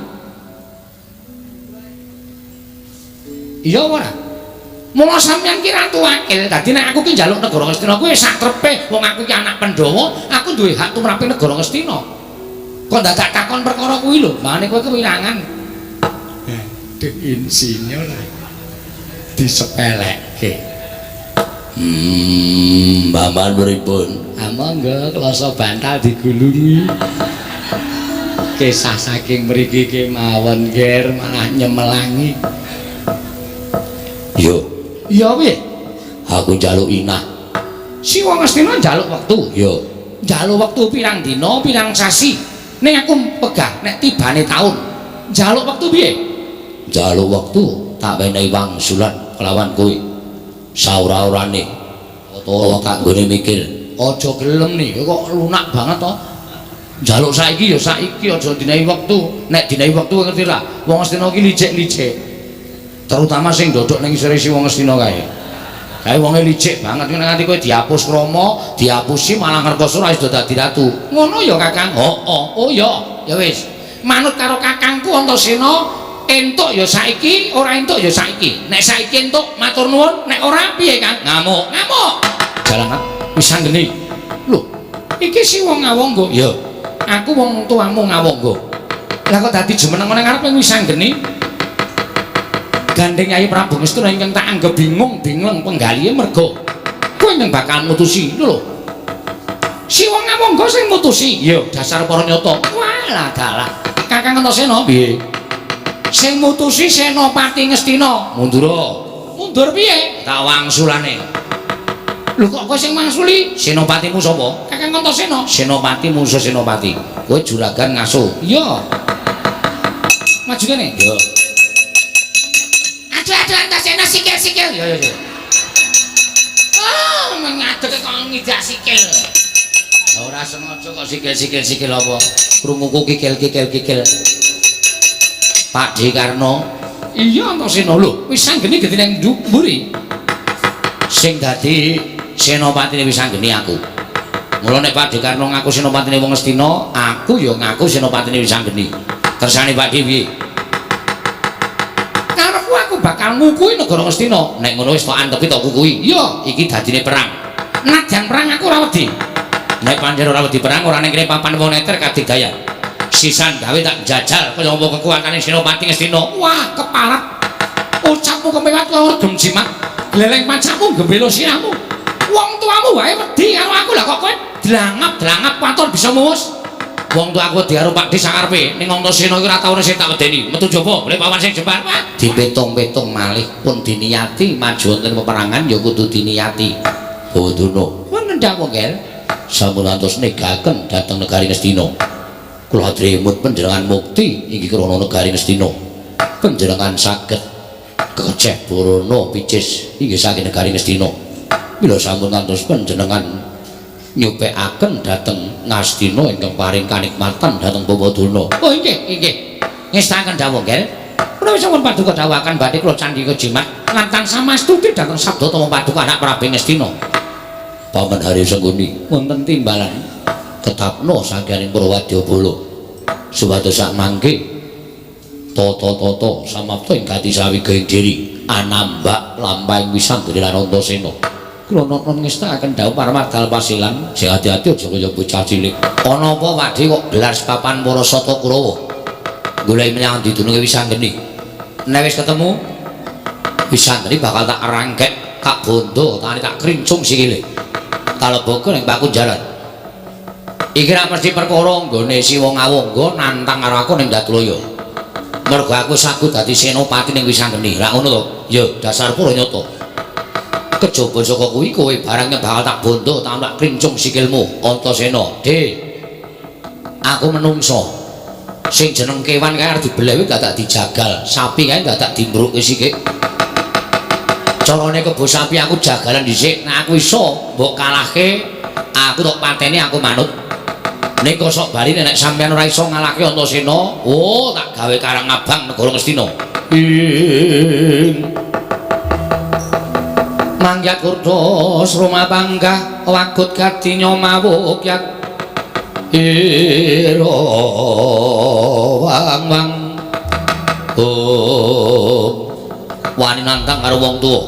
Iya ora? Mula sampeyan ki ratu wakil. Dadi nek aku ki njaluk negara Ngastina kuwi sak trepe wong aku ki anak Pandhawa, aku duwe hak tumrape negara Ngastina. Kok dadak takon perkara kuwi lho, mane kowe kewirangan. Duh, insinyur disepelekke. Paman pripun? Ah, monggo kloso bantal digulungi. Kisah saking mriki kemawon, Ger, malah nyemelangi. Yo. Iya piye? Aku njaluk inah. Si wong Ngastina njaluk wektu. Yo. Njaluk wektu pirang dina, pirang sasi. Ning aku pegah nek tibane taun. Njaluk wektu piye? Njaluk wektu tak wenehi wangsulan kelawan kowe. Saura-urane utawa kanggone mikir. Aja gelem nih, kok lunak banget to. Njaluk saiki ya saiki, aja dinehi wektu. Nek dinehi wektu ngerti lah, wong Ngastina iki licik-licik. Terutama sing dodok ning isore si wong Ngastina kae. Kae wonge licik banget nek nganti kowe dihapus krama, dihapusi malah ngrekoso ora iso dadi ratu. Ngono ya, Kakang? Heeh. Oh ya, ya wis. Manut karo kakangku Antasena, entuk ya saiki, ora entuk ya saiki. Nek saiki entuk matur nuwun, nek ora piye, Kang? Ngamuk. Ngamuk. Jalan wis anggene. Lho, iki si wong Ngawangga. Ya. Aku wong tuamu Ngawangga. Lah kok dadi jumeneng nang ngarep wis anggene? Gandeng Kyai Prabu Ngastina ingkang tak anggep bingung bingung penggalihe merga kowe ingkang bakal mutusi lho. Si wong Ngawangga sing mutusi. Ya, dasar para nyata. Walah dalah. Kakang Antasena piye? Sing mutusi Senopati Ngastina. Mundur. Mundur piye? Tak wangsulane. Lho kok kowe sing mangsuli? Senopatimu sapa? Kakang Antasena. Senopati musuh Senopati. Kowe juragan ngaso. Iya. Maju kene. Ya. Aduh aduh Antasena sikil-sikil. Ya ya ya. Ah, ngadeg kok ngidak sikil. Ora sengaja kok sikil-sikil sikil apa? Krunguku kikil-kikil kikil. Pak D Karno. Iya Antasena lho, wis anggene gedhe nang mburi. Sing dadi senopatine wis anggene aku. Mula nek Pak D Karno ngaku senopatine wong Ngastina, aku ya ngaku senopatine wis anggene. Kersane Pak D piye? Karepku aku bakal ngukui negara Ngastina. Nek ngono wis tok antepi tok kukui. Iya, iki dadine perang. Nadyan perang aku ora wedi. Nek pancen ora wedi perang ora ning kene papan wong neter kadigdayan. Sisan gawe tak jajal kaya apa kekuatane Senopati Ngastina. Wah, keparat. Ucapmu kemewat kaya regem jimat. Gleleng pancakmu gembelo sirahmu. Wong tuamu wae wedi karo aku lah kok kowe dlangap-dlangap waton bisa muwus. Wong tuaku wedi karo Pakde sakarepe. Ning Antasena iki ora tau sing tak wedeni. Metu jaba, boleh pawan sing jembar. Dipetung-petung malih pun diniyati maju wonten peperangan ya kudu diniyati. Bawa dono. Wonten dawuh, Ger. Sampun ngantos negaken dhateng negari Ngastina. Kula adremut panjenengan mukti inggih krana negari Ngastina. Panjenengan saged keceh Barana picis inggih saking negari Ngastina. Mila sampun ngantos panjenengan nyupekaken dhateng Ngastina ingkang paring kanikmatan dhateng Bapadana. Oh inggih, inggih. Ngestaken dawuh, Ngger. Menawi sampun paduka dawuhaken badhe kula candhika jimat lan tansah mastuti dhateng sabda tama paduka anak Prabu Ngastina. Paman Hari Sengkuni wonten timbalan tetapno sanghyang Purwadyabala supados sak mangke tata-tata samapta ing gati sawigaing diri anambak lampahing Wisanggeni lan Antasena. Kula nata ngestakaken dawuh parmadal pasilan sing ati-ati aja kaya bocah cilik. Ana apa Pakdhe kok gelar sepapan para Sata Kurawa goleki menyang didununge Wisanggeni. Nek wis ketemu Wisanggeni bakal tak rangkek, tak bondo, tangane tak krincung sikile. Taleboke ning pakunjaran. Iki ra mesti perkara nggone Siwa Ngawangga nantang karo aku ning Datulaya. Mergo aku sagu dadi senopati ning Wisanggeni. Lah ngono to? Ya, dasar pura nyata. Kejaba saka kuwi kowe barang bakal tak bondo, tak krincung sikilmu, Antasena. Dhe. Aku menungso. Sing jeneng kewan kae arep dibeleh kuwi dadak dijagal, sapi kae dadak dimbrukke sikik. Carane kebo sapi aku jagalan dhisik, nek aku iso mbok kalahke, aku tok pateni aku manut. Ning kosok bali nek sampeyan ora iso ngalahke Antasena, oh tak gawe karang abang negara Ngastina. Ing Manggyat kurda sroma panggah wagut kadinya mawuk yak ira wang wang. Oh wani nantang karo wong tuwa.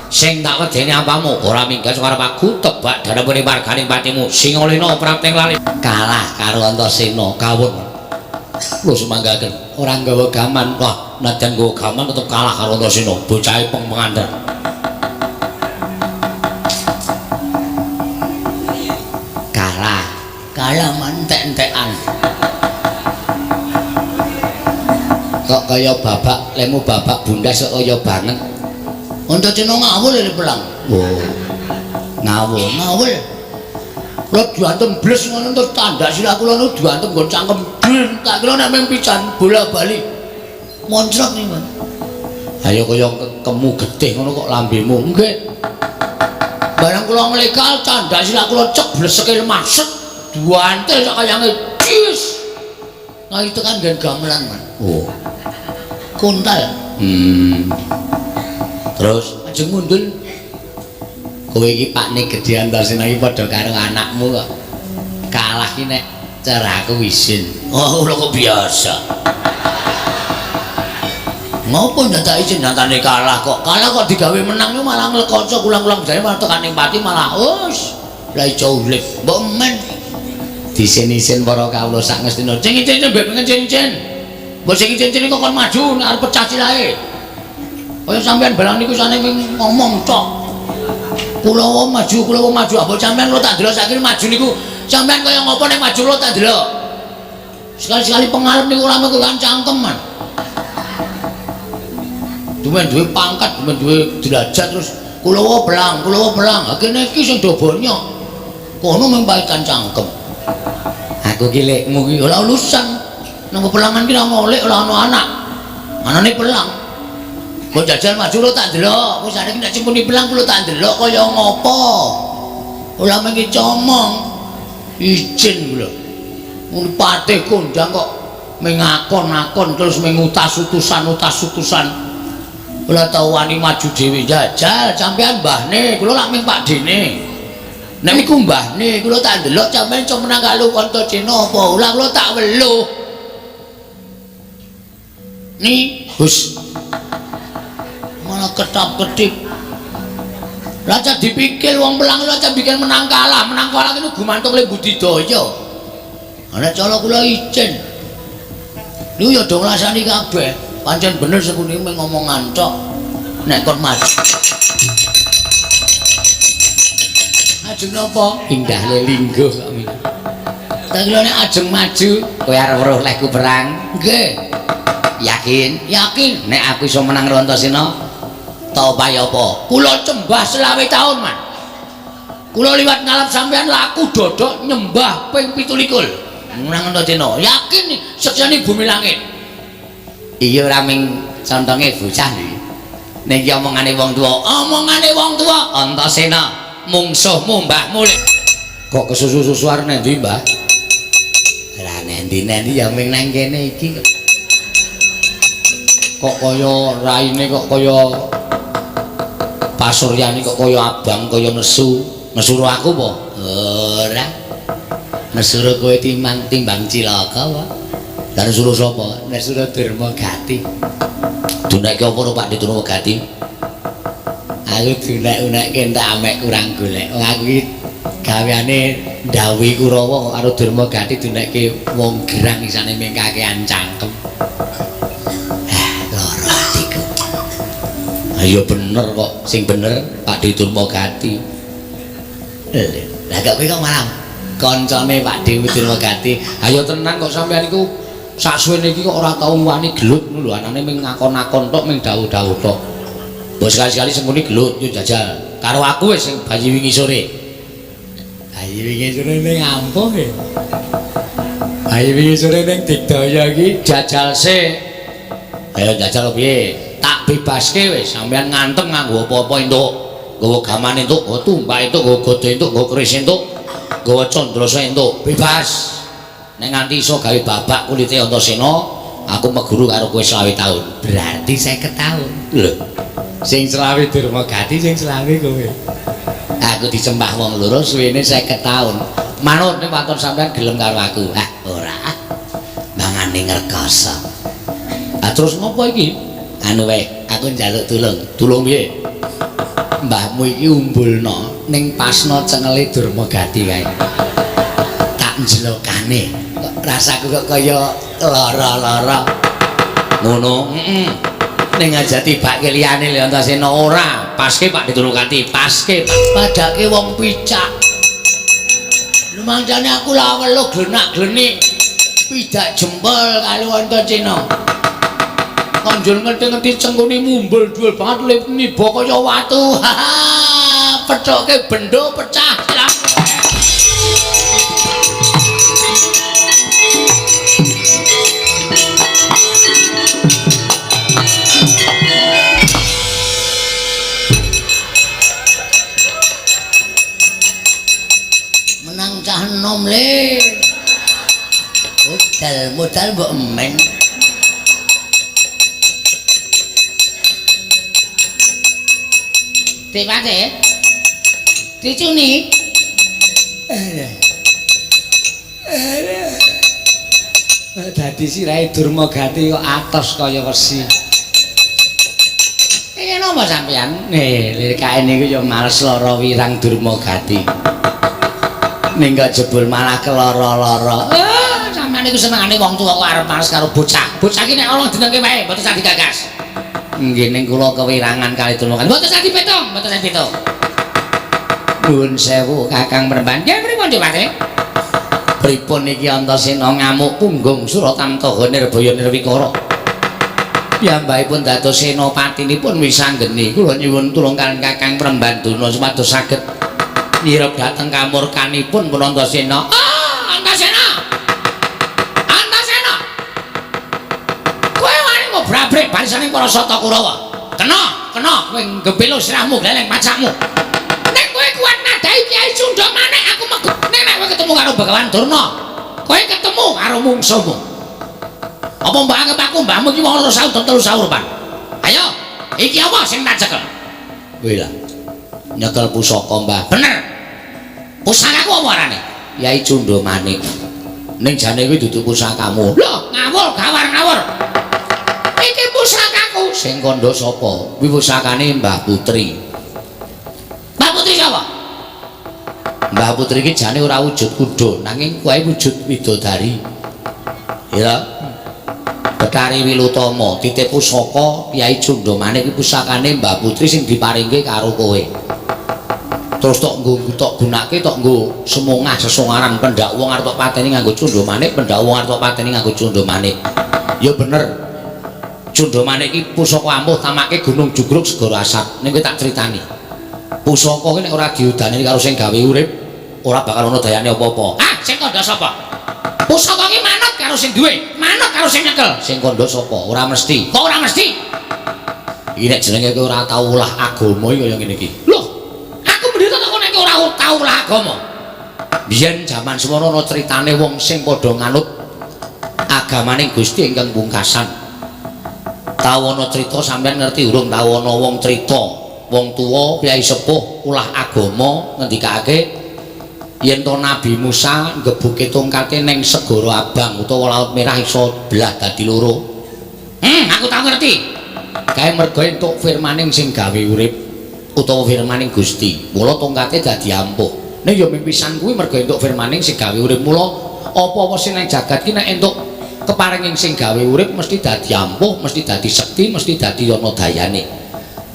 Sing tak wedeni apamu ora minggat arep aku tebak dalemune warganing patimu Singalena prapting lali kalah karo Antasena kawon. Lho sumanggaken ora nggawa gaman. Wah nadyan nggawa gaman tetep kalah karo Antasena, bocahe peng pengantar. Kalah, kalah mantek-entekan. Kok kaya babak lemu babak bundas kok kaya banget. Antasena ngawul lho pelang. Oh. Ngawul, ngawul. Kula diantem bles ngono terus tandak sirah kula niku diantem nggon cangkem. Tak kira nek mung pisan bola-bali. Moncrot niku. Ayo kaya kemu getih ngono kok lambemu. Nggih. Barang kula nglekal tandak sirah kula cek bleseke lemah set. Duantel sak kayange cis. Nah itu kan nggen gamelan, Man. Oh. Kuntal. Terus ajeng mundul. Kowe iki pakne gedhe Antasena iki padha karo anakmu kok. Kalah ki nek cara aku isin. Oh, kula kok biasa. Ngopo ndak isin nyatane kalah kok. Kalah kok digawe menang yo malah nglekoco kulang-kulang jare malah tekan ning pati malah wis. Lah iso urip. Mbok men disin-isin para kawula sak Ngastina. Sing icin mbek pengen cincin. Mbok sing cincin kok kon maju nek arep pecah silahe. Kaya sampean barang niku sane ngomong tok. Kula maju, kula maju. Mbok sampean kula tak delok saiki maju niku. Sampean kaya ngopo nek maju kula tak delok. Sekali-sekali pengarep niku ora mung kan cangkeman. Duwen duwe pangkat, duwen duwe derajat terus kula belang, kula belang. Ha kene iki sing do bonyok. Kono mung paitan cangkem. Aku ki lekmu ki ora urusan. Nang pelangan ki ora ngolek ora ana anak. Anane pelang. Kok jajal maju kula tak delok. Wis saiki nek sing muni pelang kula tak delok kaya ngopo. Ora mung comong. Izin kula. Muni patih kondang kok mengakon-akon terus mengutas-utusan-utas-utusan. Kula tau wani maju dhewe jajal sampean mbahne, kula lak ming pakdene. Nek niku mbahne, kula tak ndelok sampean iso menang karo Antasena apa ora kula tak weluh. Ni, hus. Malah ketap-ketip. Lah cah dipikir wong pelang lho cah bikin menang kalah niku gumantung le budidaya. Ana cara kula izin. Niku ya do nglasani kabeh. Pancen bener sekuni mung ngomongan tok. Nek kon maju. Ajeng napa? Indah le lingguh kok mi. Tak kira nek ajeng maju kowe arep weruh lehku perang. Nggih. Yakin? Yakin. Nek aku iso menang karo Antasena, ta opahe apa? Kula cembah 25 taun, Man. Kula liwat ngalap sampean laku dodok nyembah ping 27. Nang Antasena, yakin sekseni bumi langit. Iya ora ming contonge bocah iki. Ning iki omongane wong tuwa, omongane wong tuwa Antasena mungsuhmu mbahmu. Kok kesusu-susu arep nendi, Mbah? Ora nendi-nendi ya ming nang kene iki. Kok kaya raine kok kaya pasuryane kok kaya abang kaya nesu. Nesuro aku apa? Ora. Nesuro kowe timbang cilaka apa? Lah nesuro sapa? Nesuro Durmagati. Dunekke apa ora Pak Durmagati? Aku dunek-unekke entek amek kurang golek. Wong aku iki gaweane ndhawuhi Kurawa karo Durmagati dunekke wong gerang isane ming kakean cangkem. Lara atiku. Ayo bener kok, sing bener Pak Durmagati. Lah kok kowe kok malah kancane Pak Durmagati. Ayo tenan kok sampean iku saksuwene iki kok ora tau wani gelut ngono lho, anane ming ngakon-akon tok, ming dawuh-dawuh tok. Mbok sekali-sekali sengkuni gelut yo jajal. Karo aku wis sing bayi wingi sore. Bayi wingi sore ning ampuh e. Bayi wingi sore ning Digdaya iki jajal sik. Ayo jajal piye? Tak bebaske wis, sampean ngantem nganggo apa-apa entuk. Nggawa gaman entuk, nggawa tumbak entuk, nggawa godha entuk, nggawa keris entuk, nggawa candrasa entuk, bebas. Nek nganti iso gawe babak kulite Antasena, aku meguru karo kowe 25 taun. Berarti 50 taun. Lho. Sing selawe Durmagati, sing selawe kowe. Aku disembah wong loro suwene 50 taun. Manut ning waton sampean gelem karo aku. Ah, ora. Mangane ngrekoso. Ah terus ngopo iki? Anu wae, aku njaluk tulung. Tulung piye? Mbahmu iki umbulno ning pasna cengele Durmagati kae. Tak njelokane. Kok rasaku kok kaya lara-lara. Ngono, heeh. Ning aja tibake liyane lho Antasena ora. Paske Pak Durmagati, paske. Padake wong picak. Lumangsane aku la weluh glenak-glenik. Pidak jempol karo Antasena. Kanjur ngerti-ngerti cengkune mumbul dhuwur banget lip niba kaya watu. Pethoke bendo pecah silang. Menang cah enom le. Modal-modal mbok emen. Dik Pate. Dicuni. Dadi sirahe Durmagati kok atos kaya wesi. Iki napa sampean? Lirikane niku ya males lara wirang Durmagati. Ning kok jebul malah keloro-loro. Sampean niku senengane wong tuwa kok arep males karo bocah. Bocah iki nek ana dinengke wae, mboten sah digagas. Nggih ning kula kewirangan kali Durmagati. Mboten sah dipetung, mboten sah dipetung. Nuwun sewu Kakang Premban. Nggih pripun Dik Pate? Pripun iki Antasena ngamuk punggung Suratamtaha Nirbaya Nirwikara. Piyambakipun dados senapatinipun wisanggeni. Kula nyuwun tulung kaliyan Kakang Premban Durna supados saged nyirep dhateng kamurkanipun pun Antasena. Ah, Antasena. Antasena. Kowe wani ngobrabrik barisaning para Sata Kurawa. Kena, kena kowe nggembelo sirahmu gleleng pacakmu. Nek kowe kuat nadai Kyai Cundha Manik aku megu. Nek kowe ketemu karo Begawan Durna, kowe ketemu karo mungsuhmu. Apa mbok anggap aku mbahmu iki wong loro saur telu saur, Pak? Ayo, iki apa sing tak cekel? Kowe lah. Nyekel pusaka, Mbah. Bener. Pusakaku apa arane? Kyai Cundha Manik. Ning jane kuwi dudu pusakamu. Lho, ngawur, gawar ngawur. Iki pusakaku. Sing kandha sapa? Kuwi pusakane Mbah Putri. Mbah Putri sapa? Mbah Putri iki jane ora wujud kuda, nanging kuwi wujud widodari. Ya. Betari Wilutama titip pusaka Kyai Cundha Manik iki pusakane Mbah Putri sing diparingke karo kowe. Terus tok nggo tok gunake tok nggo semongah sesongaran pendak wong arep tok pateni nganggo Cundha Manik, pendak wong arep tok pateni nganggo Cundha Manik. Ya bener. Cundha Manik iki pusaka ampuh tamake Gunung Jugruk Segara Asap. Ning kowe tak critani. Pusaka ki nek ora diudani karo sing gawe urip, ora bakal ana dayane apa-apa. Ah, sing kandha sapa? Pusaka ki manut karo sing duwe, manut karo sing nyekel. Sing kandha sapa? Ora mesti. Kok ora mesti? Iki nek jenenge kowe ora tau ulah agama iki kaya ngene iki. Loh, aku mendeta kok nek ora tau ulah agama. Biyen jaman semono ana critane wong sing padha nganut agamaning Gusti ingkang pungkasan. Tau ana crita sampeyan ngerti urung tau ana wong crita wong tuwa piyai sepuh ulah agama ngendikake yen to Nabi Musa nggebuke tongkate ning segara abang utawa laut merah iso belah dadi loro. Aku tau ngerti. Kae mergo entuk firmaning sing gawe urip utawa firmaning Gusti. Mula tongkate dadi ampuh. Nek ya mung pisan kuwi mergo entuk firmaning sing gawe urip. Mula apa-apa sing nang jagat ki nek entuk keparinging sing gawe urip mesti dadi ampuh, mesti dadi sekti, mesti dadi ana dayane.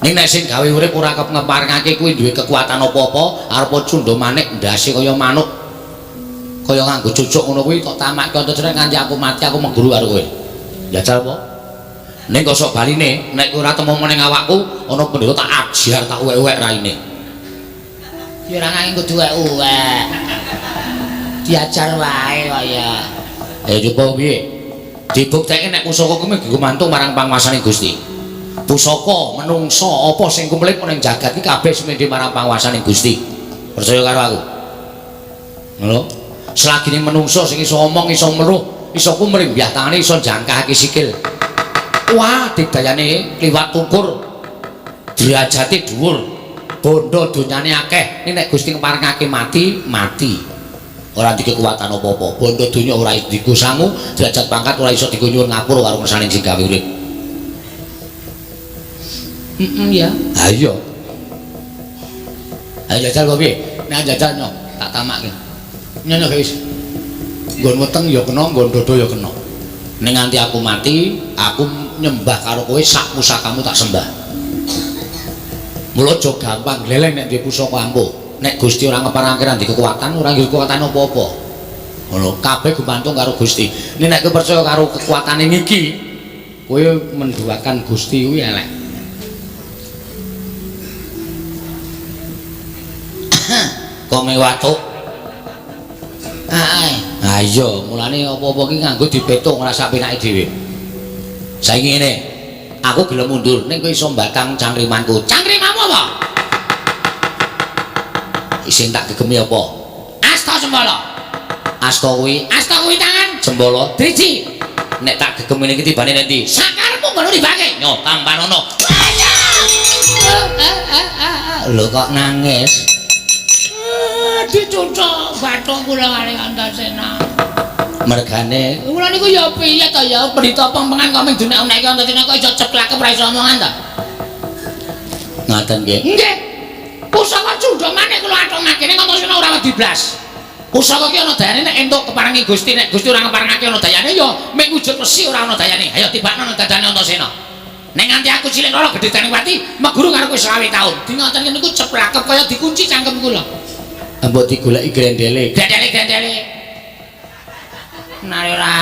Ning nek sing gawe urip ora ngeparengake kuwi duwe kekuatan apa-apa, arep cundha manik ndase kaya manuk. Kaya nganggo cucuk ngono kuwi tok tamakke Antasena nganti aku mati aku mengguru karo kowe. Jajal apa? Ning kosok baline nek ora temu meneng awakku ana pendeta tak ajar tak uwek-uwek raine. Ya ora nganggo kudu uwek-uwek. Diajar wae kok ya. Eh coba piye? Dibuktekke nek pusaka kuwi gumantung marang panguwasane Gusti. Pusaka menungsa apa sing kumlip ning jagat iki kabeh sumedhe marang panguwasane Gusti. Percaya karo aku. Ngono. Selagine menungsa sing iso omong, iso meruh, iso kumrimbyah tangane, iso jangkahake sikil. Wah, didayane liwat ukur. Derajate dhuwur. Bondo donyane akeh. Ning nek Gusti ngeparengake mati, mati. Ora ndek kekuatan apa-apa. Bondo donya ora iso digo sangu, derajat pangkat ora iso digo nyuwun ngapura karo ngersane sing gawe urip. Ya. Ha iya. Ayo jajal kok piye? Nek jajal nyo, tak tamakke. Nyono wis. Nggon weteng ya kena, nggon dodo ya kena. Ning nganti aku mati, aku nyembah karo kowe sak pusakamu tak sembah. Mula aja gampang gleleng nek duwe pusaka ampuh. Nek Gusti ora ngeparengake ra ndek kekuatan, ora ndek kekuatan apa-apa. Ngono, kabeh gumantung karo Gusti. Nek nek kowe percaya karo kekuatane niki, kowe menduakan Gusti kuwi elek. Kok mewatuk? Ha iya, mulane apa-apa ki nganggo dipetung ora sak penake dhewe. Saiki ngene, aku gelem mundur ning kowe iso mbatang cangkrimanku. Cangkrimanmu apa? Sing tak gegemi apa? Asta sembala. Asta kuwi, asta kuwi tangan, jembala driji. Nek tak gegemi niki tibane nek ndi? Sakarepmu ngono dibake. Nyo tampanono. Lho kok nangis? Dicucuk bathuk kula kali Antasena. Mergane kula niku ya piye to ya pendhita pempengan kok mung dunek-uneki Antasena kok iso ceklake ora iso omongan to. Ngaten nggih. Nggih. Pusaka cundha manik kula atungake ning Antasena ora wedi blas. Pusaka ki ana dayane nek entuk keparengi Gusti, nek Gusti ora ngeparengake ana dayane ya mung wujud wesi ora ana dayane. Ayo tibakno nang dadane Antasena. Nek nganti aku cilik ora gedhe dene pati, meguru karo kowe 20 taun. Di ngoten niku ceplakep kaya dikunci cangkem kula. Mbok digoleki grendele. Grendele-grendele. Nah ora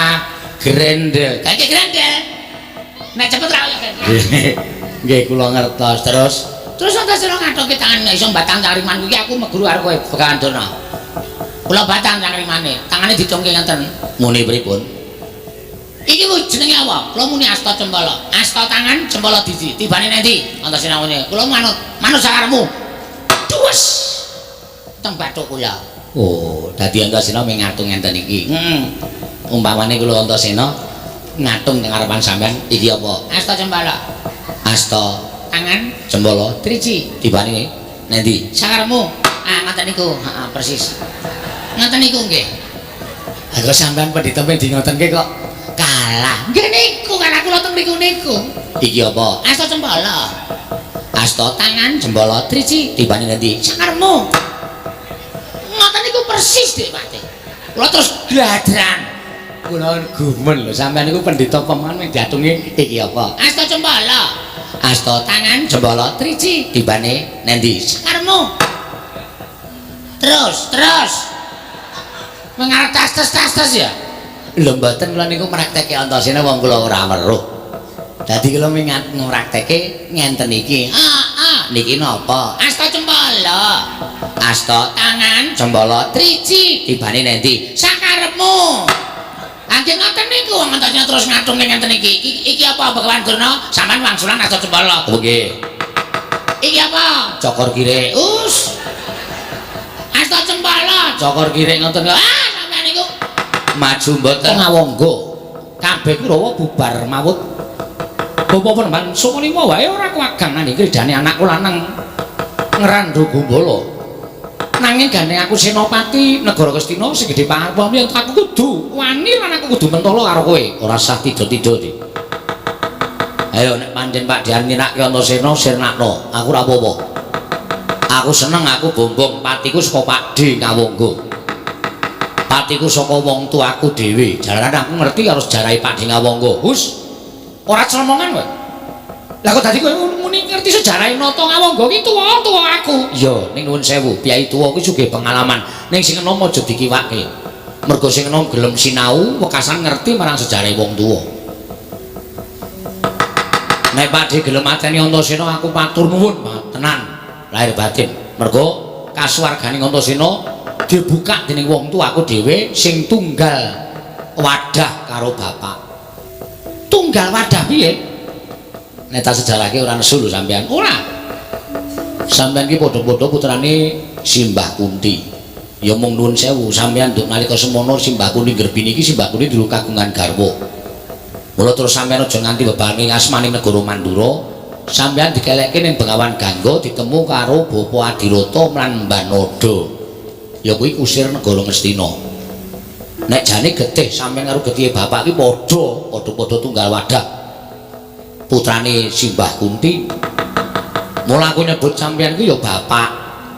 grendel. Kae grendel. Nek cepet ra kaya grendel. Nggih kula ngertos terus. Terus Antasena ngathoke tangan nek iso mbatang cangkrimanku iki aku meguru karo kowe Begawan Durna. Kula batang cangkrimane, tangane dicungke ngenten. Muni pripun? Iki jenenge apa? Kula muni asta cempala. Asta tangan cempala diji. Tibane nek ndi? Antasena muni. Kula manut, manut sakarepmu. Duwes. Teng bathuk kula. Oh, dadi Antasena mung ngatung ngenten iki. Heeh. Umpamane kula Antasena ngatung teng ngarepan sampean iki apa? Asta cempala. Asta tangan cempala driji. Tibane nek ndi? Sakarepmu. Ah, ngoten niku. Heeh, persis. Ngoten niku nggih. Ha kok sampean pendhita di ngotenke kok kalah. Nggih niku kalah kula teng mriku niku. Iki apa? Asta cempala. Asta tangan cempala driji. Tibane nek ndi? Sakarepmu. Ngoten niku persis Dik Pati. Kula terus gladran. Kula gumun lho sampean niku pendhita peman mung diatungi iki apa? Asta cempala. Asta tangan cempala driji. Tibane nek ndi? Sakarepmu. Terus, terus. Mengarep tas-tas ya. Lho mboten kula niku mraktekke Antasena wong kula ora weruh. Dadi kula mingat ngraktekke ngenten iki. Heeh. Niki napa? Asta cempala. Asta tangan cempala triji tibane nendi? Sakarepmu. Angge ngoten niku wong Antasena terus ngatunge ngenten iki. Iki apa Begawan Durna? Sampeyan wangsulan asta cempala. Oh nggih. Iki apa? Cokor kire. Us. Asta cempala, cokor kire ngoten. Ah, sampeyan niku maju mboten ngawangga. Kabeh Kurawa bubar mawut. Bapa Panembahan Sumalima wae ora kuwagang nanging kridane anakku lanang Ngrandha Gumbala. Nanging gandeng aku senopati negara Ngastina sing gedhe pangarep yen aku kudu wani lan aku kudu mentolo karo kowe. Ora sah tido-tido iki. Ayo nek pancen Pak Dian nyinakke Antasena sirnakno, aku ora apa-apa. Aku seneng aku bombong patiku saka Pakdhe Ngawangga. Patiku saka wong tuaku dhewe. Jalaran aku ngerti karo sejarahe Pakdhe Ngawangga. Hus. Ora clemongan kowe. Lah kok dadi kowe muni ngerti sejarahe Nata Ngawangga ki tuwa-tuwa aku. Iya, ning nuwun sewu, piyai tuwa kuwi sugih pengalaman. Ning sing enom aja dikiwake. Mergo sing enom gelem sinau, wekasan ngerti marang sejarahe wong tuwa. Nek Pakdhe gelem mateni Antasena aku matur nuwun tenan lahir batin. Mergo kasuwargane Antasena dibuka dening wong tuaku dhewe sing tunggal wadah karo bapak. Tunggal wadah piye? Nek tak sejarahke ora nesu lho sampean. Ora. Sampean ki padha-padha putrane Simbah Kunti. Ya mung nuwun sewu, sampean nduk nalika semono Simbah Kunti nggerbini iki Simbah Kunti durung kagungan garwa. Mula terus sampean aja nganti bebane asmaning negara Mandura, sampean dikelekke ning Bengawan Gangga ditemu karo Bapa Adirata lan Mbanada. Ya kuwi kusir negara Ngastina. Nek jane getih sampean karo getihe bapak ki padha, padha-padha tunggal wadah. Putrane Simbah Kunti. Mula aku nyebut sampean ku ya bapak,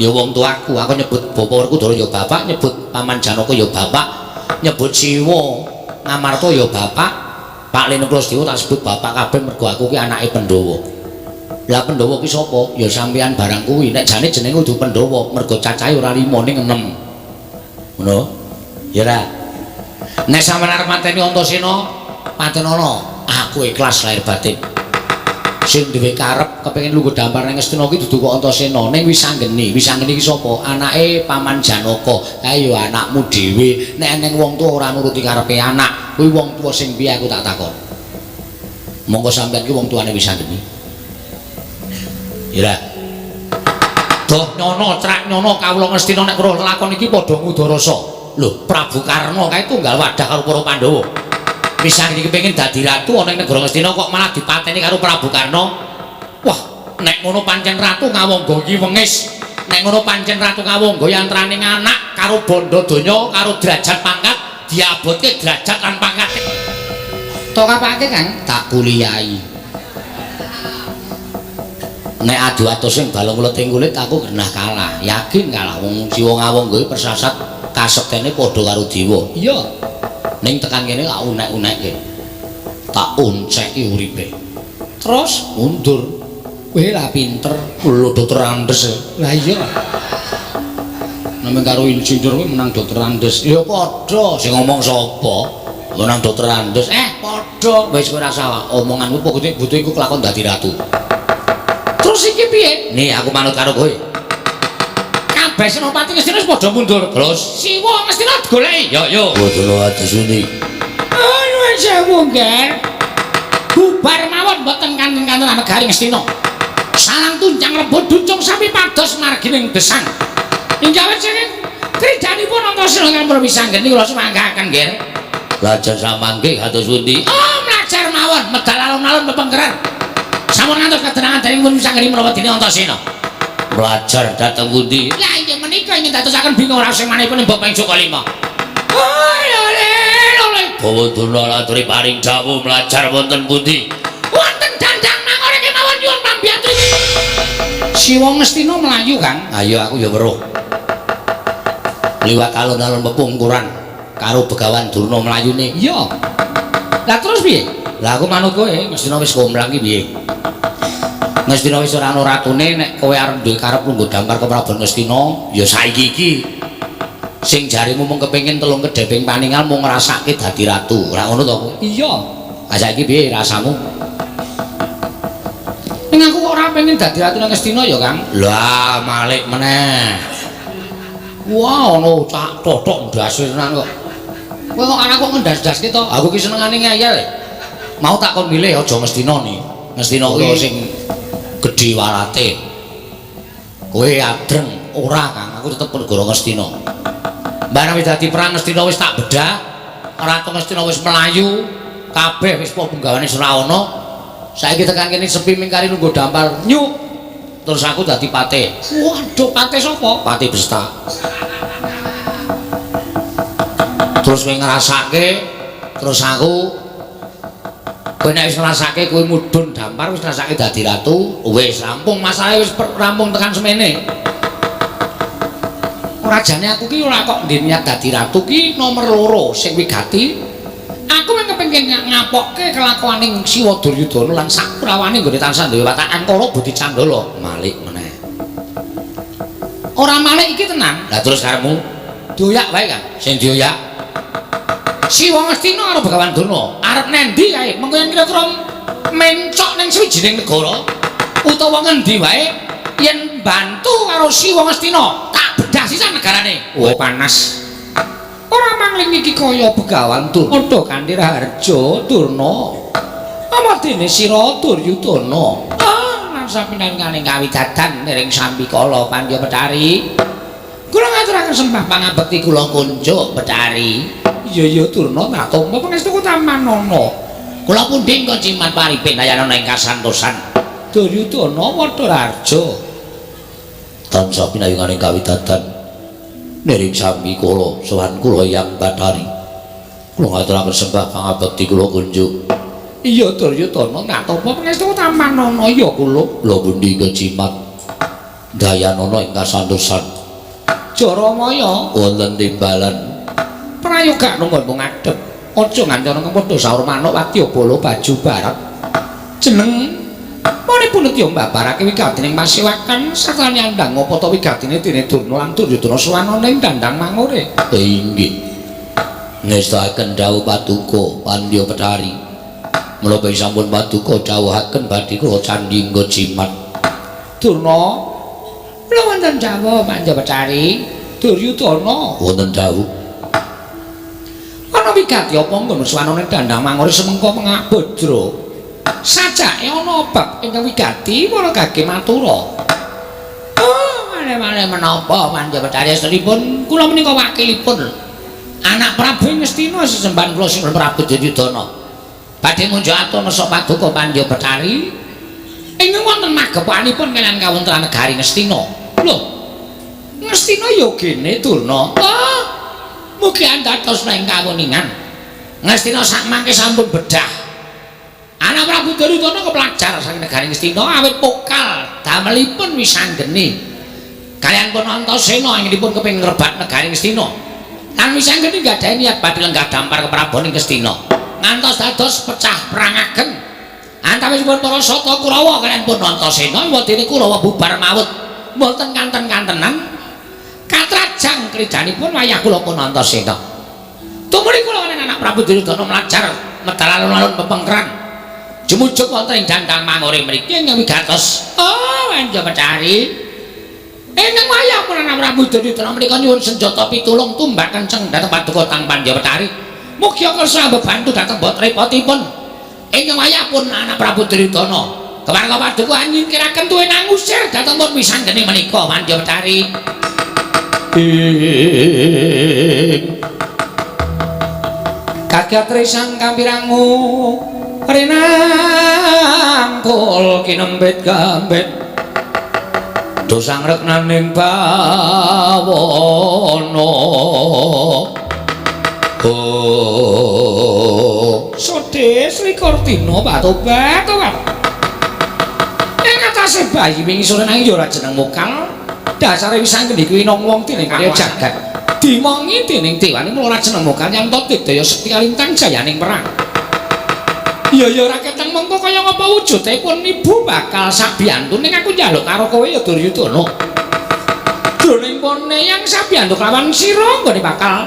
ya wong tuaku. Aku nyebut Bapak Werkudara ya bapak, nyebut Paman Janaka ya bapak, nyebut Siwa Ngamarta ya bapak. Pak Lene Prastiwa tak sebut bapak kabeh mergo aku ki anake Pandhawa. Lah Pandhawa ki sapa? Ya sampean barang kuwi. Nek jane jenenge kudu Pandhawa, mergo cacahe ora 5 ning 6. Ngono? Ya ora. Nek sampean arep mateni Antasena, patenono. Aku ikhlas lahir batin. Sing duwe karep kepengin lungguh dampar nang Ngastina ki dudu kok Antasena, ning Wisanggeni. Wisanggeni ki sapa? Anake Paman Janaka. Kae ya anakmu dhewe. Nek eneng wong tuwa ora nuruti karepe anak, kuwi wong tuwa sing piye aku tak takon. Monggo sampean ki wong tuane Wisanggeni. Ya. Doh nyono crak nyono kawula Ngastina nek weruh lakon iki padha ngudarasa. Lho, Prabu Karna kae tunggal wadah karo para Pandhawa. Wisanggeni kepengin dadi ratu ana ing negara Ngastina kok malah dipateni karo Prabu Karna. Wah, nek ngono pancen ratu Ngawangga iki wengis. Nek ngono pancen ratu Ngawangga yantrane anak karo bondo donya karo derajat pangkat diabotke derajat lan pangkat. Tok apake, Kang? Tak kuliahi. Nek adu atus sing balung leting kulit aku genah kalah, yakin kalah wong Siwa Ngawangga persasat kasektene padha karo dewa. Iya. Ning tekan kene tak unek-unekke. Tak onceki uripe. Terus mundur. Kowe lah pinter, lho Dokter Andes. Lah iya. Namung karo insinyur kuwi menang Dokter Andes. Ya padha, sing ngomong sapa? Menang Dokter Andes. Padha. Wis kowe ora salah. Omonganmu pokoke butuh iku kelakon dadi ratu. Terus iki piye? Nih aku manut karo kowe. Kabeh senopati Ngastina wis padha mundur. Terus Siwa Ngastina digoleki. Yo yo. Bodho adusune. Ayo sewu, Nger. Bubar mawon mboten kanten-kanten negari Ngastina. Sarang tuncang rebut ducung sapi pados margining gesang. Inggih awit saking kridanipun Antasena ingkang Wisanggeni kula sumanggaken, Nger. Lajeng samangke kados pundi? Oh, mlajar mawon medal alun-alun pepengkeran. Sampun ngantos kadenangan dening pun Wisanggeni menawa dene Antasena. Mlajar dhateng pundi? Lah inggih menika ingin dadosaken bingung raos sing manihipun Mbok Peng Joko Lima. Oh, lho lho. Bawa Durna laturi paring dawuh mlajar wonten pundi? Wonten dandang mangore kemawon nyuwun pambiyantu. Siwa Ngastina mlayu, Kang. Ayo aku ya weruh. Liwat alun-alun pepungkuran karo Begawan Durna mlayune. Iya. Lah terus piye? Lah aku manut kowe, Ngastina wis komplang ki piye? Ngastina wis ora ana ratune, nek kowe arep duwe karep lungguh dampar ke Prabu Ngastina, ya saiki iki. Sing jarimu mung kepengin telung kedheping paningal mung ngrasake dadi ratu. Ora ngono to kowe? Iya. Ah saiki piye rasamu? Ning aku kok ora kepengin dadi ratu nang Ngastina ya, Kang. Lah, malik meneh. Wah, ana cak totok ndase tenan kok. Kowe kok anakku ngendas-ndaske to? Aku ki senengane ngeyel. Mau tak kon milih aja Ngastina ni. Ngastina kuwi sing gedhe walate. Kowe adreng ora, Kang. Aku tetep negara Ngastina. Barang wis dadi perang Ngastina wis tak bedah. Ratu Ngastina wis melayu, kabeh wis punggawane ora ana. Saiki tekan kene sepi mingkari nunggu dampar nyuk. Terus aku dadi patih. Waduh, patih sapa? Patih Besta. Terus kowe ngrasake, terus aku kowe nek wis ngrasake kowe mudhun dampar wis ngrasake dadi ratu, wis rampung masalahe wis rampung tekan semene. Ora jane aku ki ora kok ndek niat dadi ratu ki nomor loro sing wigati. Aku mung kepengin ngapokke kelakuaning Siwa Duryudana lan sakrawane nggone tansah duwe watak angkara budi candala. Malik meneh. Ora malik iki tenan. Lah terus karepmu dioyak wae, Kang. Sing dioyak Siwa Ngastina karo Begawan Durna arep nendi kae? Mengko yen kira-kira mencok ning sawijining negara utawa ngendi wae yen bantu karo Siwa Ngastina tak bedah sisan negarane. Oh, panas. Ora mangling iki kaya Begawan Durna padha kanthi raharja Durna. Amadene sira Duryudana. Ah, lan sapinangane kawidadan niring sambikala Pandya Betari. Kula ngaturaken sembah pangabekti kula kunjuk Betari. Iya iya Durna tak tampa pangestu tamanana. Kula pundi kaciman paripin ayanana ing kasantosan. Duryudana padha raharja. Tansah pinayungane kawidadan niring sambikala sowan kula Hyang Bathari. Kula ngaturaken sembah pangabekti kula kunjuk. Iya Duryudana tak tampa pangestu tamanana ya kula. Kula pundi kecimat dayanana ing kasantosan. Jaramaya wonten timbalan prayoga nunggu ngadhep. Aja nganti ana padha saur manuk wadya bala baju barat. Jeneng Manipun ya mbabarake wigatining pasewakan sarta nyandhang apa ta wigatine dene Durna lan Duryudana sowan ning dandang mangure. Inggih. Ngestakaken dawuh paduka Pandya Betari. Menapa sampun paduka dawuhaken badhe kula candhi nggo jimat. Durna, kula wonten dawuh Pandya Betari. Duryudana wonten dawuh. Ana wigati apa nggon sowan ning dandang mangure semengko pengabodra. Sajake ana bab ingkang wigati para gage matura. Oh, male-male menapa Pandya Betari estunipun kula menika wakilipun anak Prabu Ngastina sesembahan kula sing Prabu Duryudana. Badhe ngunjuk atur nesa paduka Pandya Betari ingkang wonten magepokanipun kaliyan kawontenan negari Ngastina. Lho, Ngastina ya gene Durna. Oh, mugi andados ing kawuningan. Ngastina sakmangke sampun bedah. Anak Prabu Duryudana kepelajar saking negari Ngastina awit pokal damelipun wisanggeni. Kaliyan pun Antasena anggenipun kepengin ngrebat negari Ngastina. Lan wisanggeni gadhahi niat badhe lenggah dampar keprabon ing Ngastina. Ngantos dados pecah perang ageng. Antawisipun para sata Kurawa kaliyan pun Antasena wadene Kurawa bubar mawut. Mboten kanten-kantenan katrajang krijanipun wayah kula pun Antasena. Tumuli kula kaliyan anak Prabu Duryudana mlajar medal alun-alun pepengkeran. Jumujuk wonten ing dandang mangure mriki ingkang wigatos. Oh, Pandya Betari. Ingkang wayah pun anak Prabu Duryudana menika nyuwun senjata pitulung tumbak kenceng dhateng paduka Tang Pandya Betari. Mugi kersa bebantu dhateng bot repotipun. Ingkang wayah pun anak Prabu Duryudana kepareng paduka nyingkiraken tuwin ngusir dhateng pun wisanggeni menika Pandya Betari. Ing kagat risang kampirangu rinangkul kinembet gambet dosang reknaning bawana. Oh, sodhe selikur dina patobat tobat. Ing atase bayi wingi sore nanging ya ora jeneng mokal. Dasare wis anggen kuwi nang wong dening karya jagat. Dimongi dening dewane mula ora jeneng mokal yen to daya sekti kalintang jayaning perang. Iya ya ora keteng mengko kaya ngapa wujude pun ibu bakal sabiyantu ning aku njaluk karo kowe ya Duryudana. Jroning pone yang sabiyantu kelawan sira nggone bakal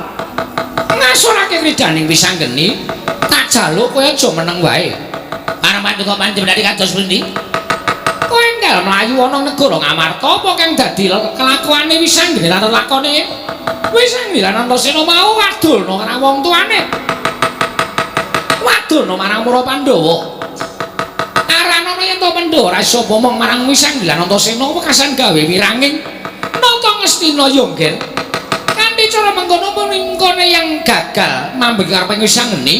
ngasorake kridaning wisanggeni tak jaluk kowe aja meneng wae. Para paduka panjenengan kados pundi? Kowe Enggal mlayu ana negara Ngamarta apa kang dadi kelakuane Wisanggeni lan lakone Wisanggeni lan Antasena mau wadulna marang wong tuane. Wadulna marang para Pandhawa. Aranana yen to Pandhawa ora iso omong marang Wisanggeni lan Antasena wekasan gawe wiranging nata Ngastina ya Ngger. Kanthi cara mengkono mengkone yang gagal mambing karepe Wisanggeni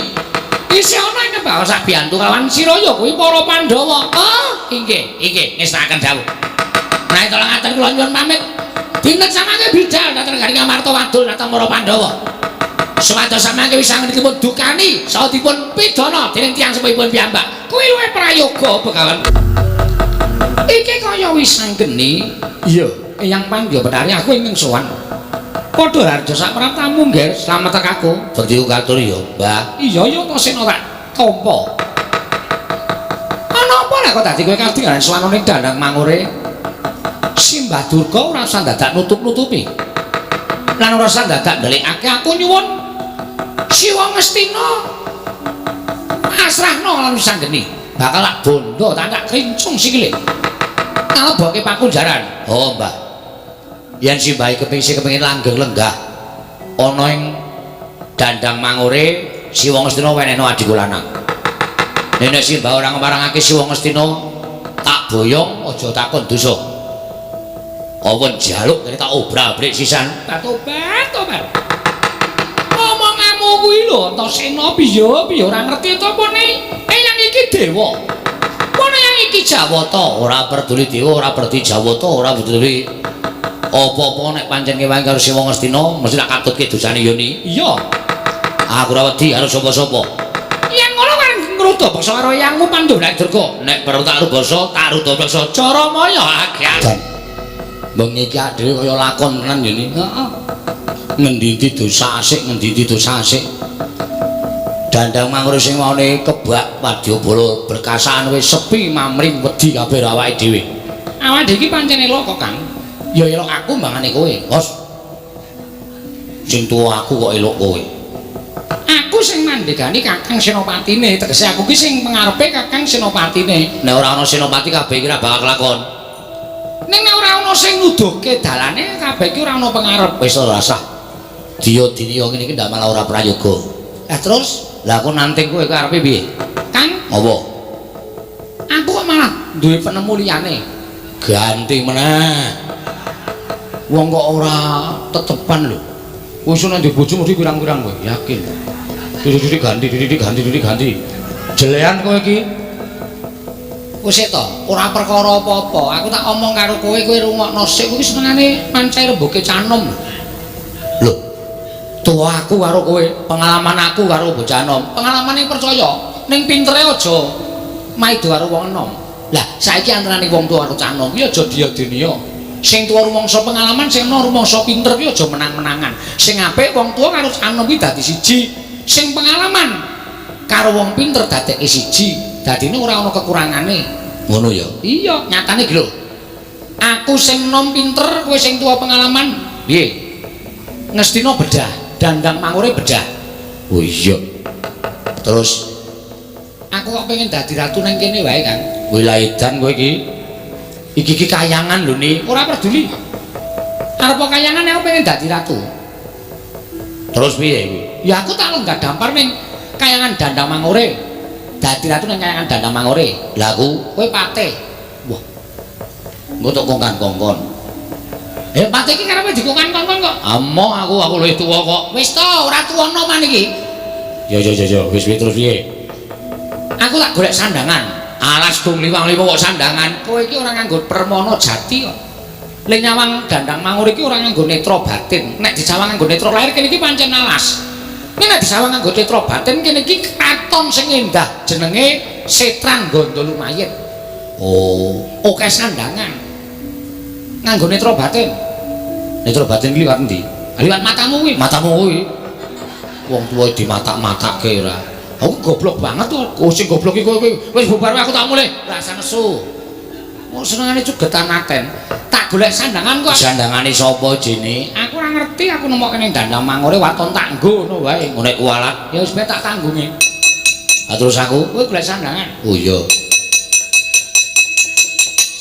isih ana ing kebawah sak biyantu kawan siraya kuwi para Pandhawa. Oh, inggih, inggih ngestakaken dawuh. Menawi tolong ngaten kula nyuwun pamit. Dinten samangke bidal dhateng negari Ngamarta wadul dhateng para Pandhawa. Supados samangke Wisanggeni dipun dukani saha dipun pidana dening tiyang sepuhipun piyambak. Kuwi luwih prayoga Begawan. Iki kaya Wisanggeni. Iya, Eyang Pandya Betari aku ingkang sowan. Padha harja sak praptamu, Ngger, slamet aku. Bekti katur ya, Mbah. Iya ya Antasena tak tampa. Ana apa lah kok dadi kowe kadingalan sowan ning Dandang Mangure? Simbah Durga ora usah dadak nutup-nutupi. Lan ora usah dadak ndelikake aku nyuwun Siwa Ngastina pasrahno lan Wisanggeni. Bakal tak bondo tak tak krincung sikile. Ngaleboke pakunjaran. Oh, Mbah. Yen simbah kepingin langgeng lenggah ana ing Dandang Mangure Siwa Ngastina wenehno adhiku lanang. Nek simbah ora ngmarangake Siwa Ngastina tak boyong aja takon dosa. Apa njaluk kene tak obrak-abrik sisan. Tobat, tobat. Omonganmu kuwi lho Antasena piye piye ora ngerti to apa ne? Eyang iki dewa. Apa yang iki Jawata? Ora peduli dewa, ora peduli Jawata, ora peduli apa-apa nek pancen kewangi karo Siwa Ngastina mesti tak katutke dosane ya ni. Iya. Aku ora wedi karo sapa-sapa. Yen ngono kan ngruda bangsa karo eyangmu Pandhawa Durga. Nek perlu tak rubasa, tak ruda bangsa cara maya agean. Bengi iki dhewe kaya lakon tenan ya ni. Heeh. Ngendi-endi dosa asik, ngendi-endi dosa asik. Dandang Mangure sing maune kebak wadyabala berkasaan wis sepi mamring wedi kabeh awake dhewe. Awake dhewe iki pancen elok kok, Kang. Ya elok aku mbangane kowe, Bos. Sing tuwa aku kok elok kowe. Aku sing mandegani Kakang Senopatine, tegese aku ki sing pengarepe Kakang Senopatine. Nek ora ana Senopati kabeh iki ora bakal kelakon. Ning nek ora ana sing nuduhke dalane kabeh iki ora ana pengarep. Wis ora sah. Diya-diya ngene iki ndak malah ora prayoga. Lah terus, lah aku nanting kowe karepe piye? Kang, apa? Aku kok malah duwe penemu liyane. Ganti meneh. Wong kok ora tetepan lho. Wis nek ndek bojo mesti pirang-pirang kowe, yakin. Titik-titik ganti, titik-titik ganti, titik ganti. Jelean kowe iki. Wis to, ora perkara apa-apa. Aku tak omong karo kowe, kowe rungokno sik. Kuwi senengane mancai rembuke canom. Lho. Tuwa aku karo kowe, pengalaman aku karo bocah nom. Pengalamane percaya, ning pintere aja maido karo wong enom. Lah, saiki antarane wong tuwa karo canom kuwi aja diya-diniya. Sing tuwa rumangsa pengalaman, sing enom rumangsa pinter kuwi aja menang-menangan. Sing apik wong tuwa karo canom kuwi dadi siji. Sing pengalaman karo wong pinter dadekke siji. Dadine ora ana kekurangane. Ngono ya? Iya, nyatane iki lho. Aku sing enom pinter, kowe sing tuwa pengalaman. Piye? Ngastina bedah, Dandang Mangure bedah. Oh iya. Terus aku kok pengen dadi ratu nang kene wae, Kang. Kowe laedan kowe iki. Iki iki kayangan lho ni. Ora peduli. Arep kayangan aku pengen dadi ratu. Terus piye kuwi? Ya aku tak lenggah dampar ning kayangan Dandang Mangure. Dadi ratu ning kayangan Dandang Mangure. Lah aku kowe patih. Wah. Engko tok kongkan-kongkon. Patih iki karepe dikongkan-kongkon kok. Amoh aku luwih tuwa kok. Wis to, ora tuwa noman iki. Ya ya ya ya, wis wis terus piye? Aku tak golek sandangan. Alas gung liwang-liwang kok sandangan. Kowe iki ora nganggo permana jati kok. Le nyawang Dandang Mangure iki ora nganggo netra batin. Nek disawang nganggo netra lahir kene iki pancen alas. Nek nek disawang nganggo netra batin kene iki kraton sing endah jenenge Setran Gondo Lumayit. Oh, akeh sandangan. Nganggo netra batin. Netra batin iki liwat endi? Liwat matamu kuwi. Matamu kuwi. Wong tuwa dimatak-matake ora. Aku goblok banget to. Oh, sing goblok iki kowe kuwi. Wis bubar aku tak mulih. Rasa nesu. Wong senengane cugetan aten. Tak golek sandangan kok. Sandangane sapa jene? Aku ora ngerti, aku nemokke ning Dandang Mangure waton tak nggo ngono wae. Nek kualat ya wis ben tak tanggungi. Ha terus aku kowe golek sandangan. Oh iya.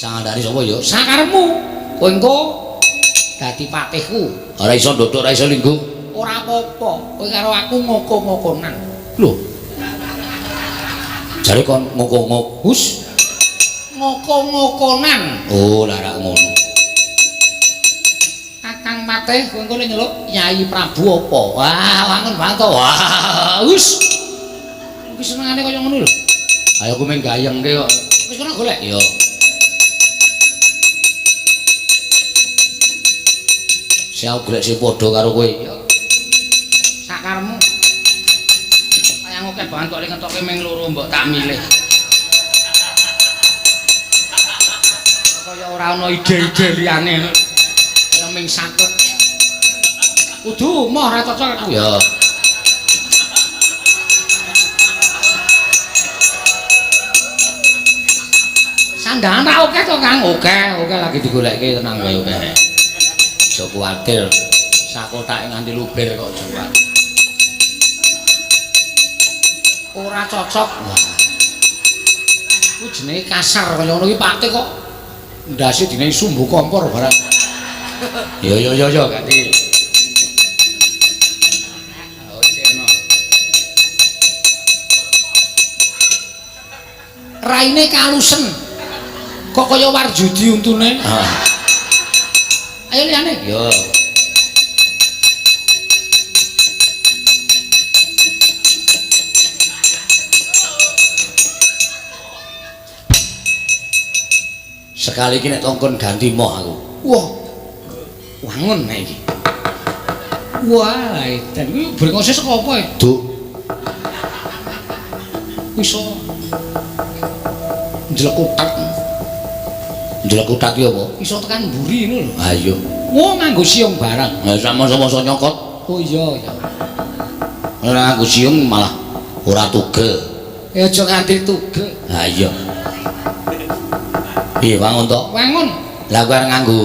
Sangandane sapa ya? Sakarepmu. Kowe engko dadi patihku. Ora iso ndodok, ora iso lingguh. Ora apa-apa. Kowe karo aku ngoko-ngokonan. Lho. Jare kon ngoko-ngok. Hus. Ngoko-ngokonan. Oh, lah rak ngono. Kakang Patih kowe engko nyeluk Yai Prabu apa? Wah, wangun banget to. Wah, hus. Iki senengane kaya ngono lho. Ayo aku mung gayengke kok. Wis kono golek. Iya. Sing aku golek sing padha karo kowe. Iya. Sakarmu. Kaya akeh banget kok ngetoke ming loro mbok tak milih. Kaya ora ana ide-ide liyane. Kaya ming 100. Kudu moh ora cocok aku. Ya. Sandangan ra oke to, Kang? Oke, oke lagi digolekke tenang wae oke. Aja kuwatir. Sakotake nganti luber kok aja kuwatir. Ora cocok. Wah. Ku jenenge kasar kaya ngono iki Pakte kok ndase dine sumbu kompor barang. Ya ya ya ya ganti. Raine kalusen. Kok kaya warjudi untune? Heeh. Ayo liyane. Ya. Sekali iki nek tongkon ganti moh aku. Wah. Wangun nek iki. Wah, edan iki brengose saka apa e? Duk. Iso njlekutak. Njlekutak ki apa? Iso tekan mburi ngono lho. Ha iya. Wah, nganggo siung barang. Lah sama-sama nyokot. Oh iya ya. Ora nganggo siung malah ora tugel. Ya aja nganti tugel. Ha iya. Piye wangun to? Wangun. Lah kowe arep nganggo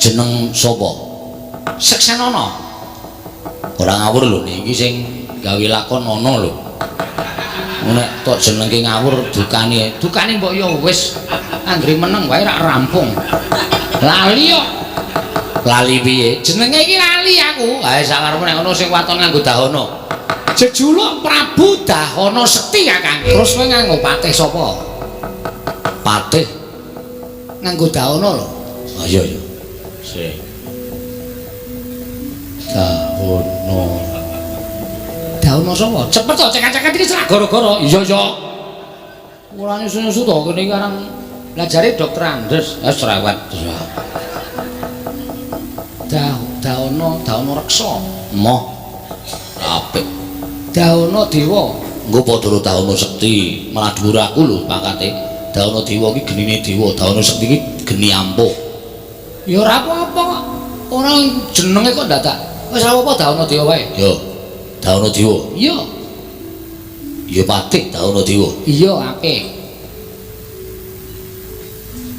jeneng sapa? Seksenana. Ora ngawur lho niki sing gawe lakon ana lho. Nek tok jenengke ngawur dukane, dukane mbok ya wis anggere meneng wae rak rampung. Lali kok. Lali piye? Jenenge iki lali aku. Ha sakarepmu nek ana sing waton nganggo dahana. Jejuluk Prabu Dahana Sekti Kakang. Terus kowe nganggo patih sapa? Patih nganggo dahana lho. Ha iya iya. Sik. Dahana. Dahana sapa? Cepet to cekak-cekak iki cerak gara-gara. Iya iya. Ora nyusu-nyusu to kene iki arang lah jare Dokter Andes. Wis cerewet. Dahana, Dahana Reksa. Moh. Apik. Dahana Dewa. Engko padha karo Dahana Sekti, malah dhuwur aku lho pangkate. Dahana Dewa iki genine dewa, Dahana Sekti iki geni ampuh. Ya ora apa-apa kok. Ora jenenge kok dadak. Wis ora apa-apa Dahana Dewa wae. Ya. Dahana Dewa. Iya. Ya patih Dahana Dewa. Iya, apik.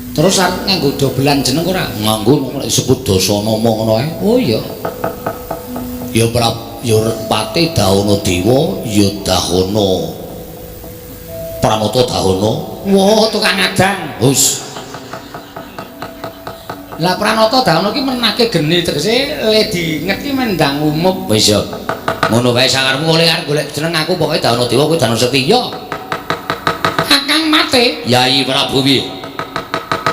Terus arep nganggo dobelan jeneng ora? Nganggo nek disebut Dasanama ngono ae. Oh iya. Ya ya patih Dahana Dewa, ya Dahana Pranata Dahana. Wah, tukang adang. Hus. Lah Pranata Dahana ki menake geni tegese le dinget ki mendang umup. Wis ya. Ngono wae sakarepmu oleh arep golek jeneng aku pokoke Dahana Dewa kuwi Dahana Sekti. Ya. Kakang Mate, Yai Prabu piye?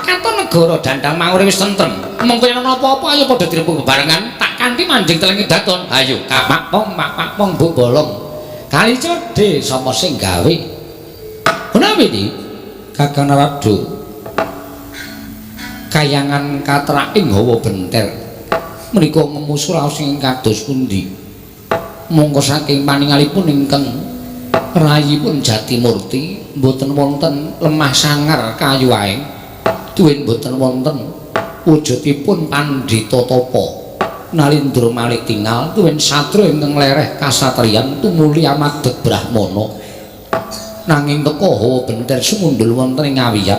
Katon negara dandang mangure wis tentrem. Mengko yen ana apa-apa ayo padha dirembug bebarengan tak kanthi manjing telengi daton. Ayo kapak pong mapak pong mbok bolong. Kali cedhe sapa sing gawe? Menawi iki Kakang Narada kayangan katraking hawa benter menika ngemu suraos ing kados pundi? Mongko saking paningalipun ingkang rayipun Jatimurti mboten wonten lemah sangar kayu aeng duwen mboten wonten wujudipun pandhita tapa nalindra malih tingal duwen satria ingkang lereh kasatriyan tumuli amadeg brahmana nanging teka hawa benter sumundul wonten ing awiyat.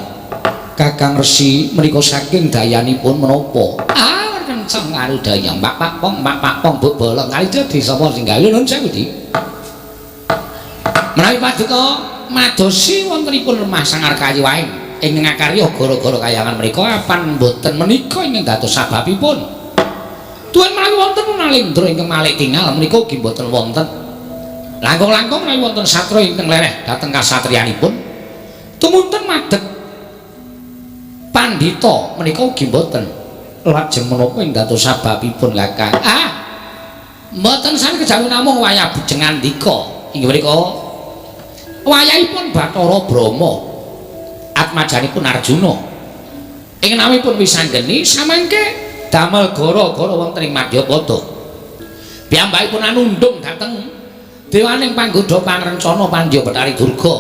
Kakang Resi menika saking dayanipun menapa? Ah, kenceng karo daya Pak Pong, Pak Pong mbok bolong kali dadi sapa sing gawe nuwun sewu, Dik. Menawi paduka madosi wontenipun lemah sangar kayu waeng ing ngakarya gara-gara kayangan menika apan boten menika ingkang dados sababipun. Tuwin menawi wonten Nalendra ingkang malik tingal menika ugi boten wonten. Langkung-langkung menawi wonten satra ingkang lereh dhateng kasatriyanipun tumunten madeg pandhita menika ugi boten. Lajeng menapa ing dados sababipun Kakang? Ah, mboten sami kejawi namung wayah bujeng ngandika inggih menika wayahipun Bathara Brahma atmajanipun Arjuna ing namipun Wisanggeni samangke damel gara-gara wonten ing Madyapada. Piyambakipun anundhung dhateng dewaning panggodha pangrencana Pandya Bathari Durga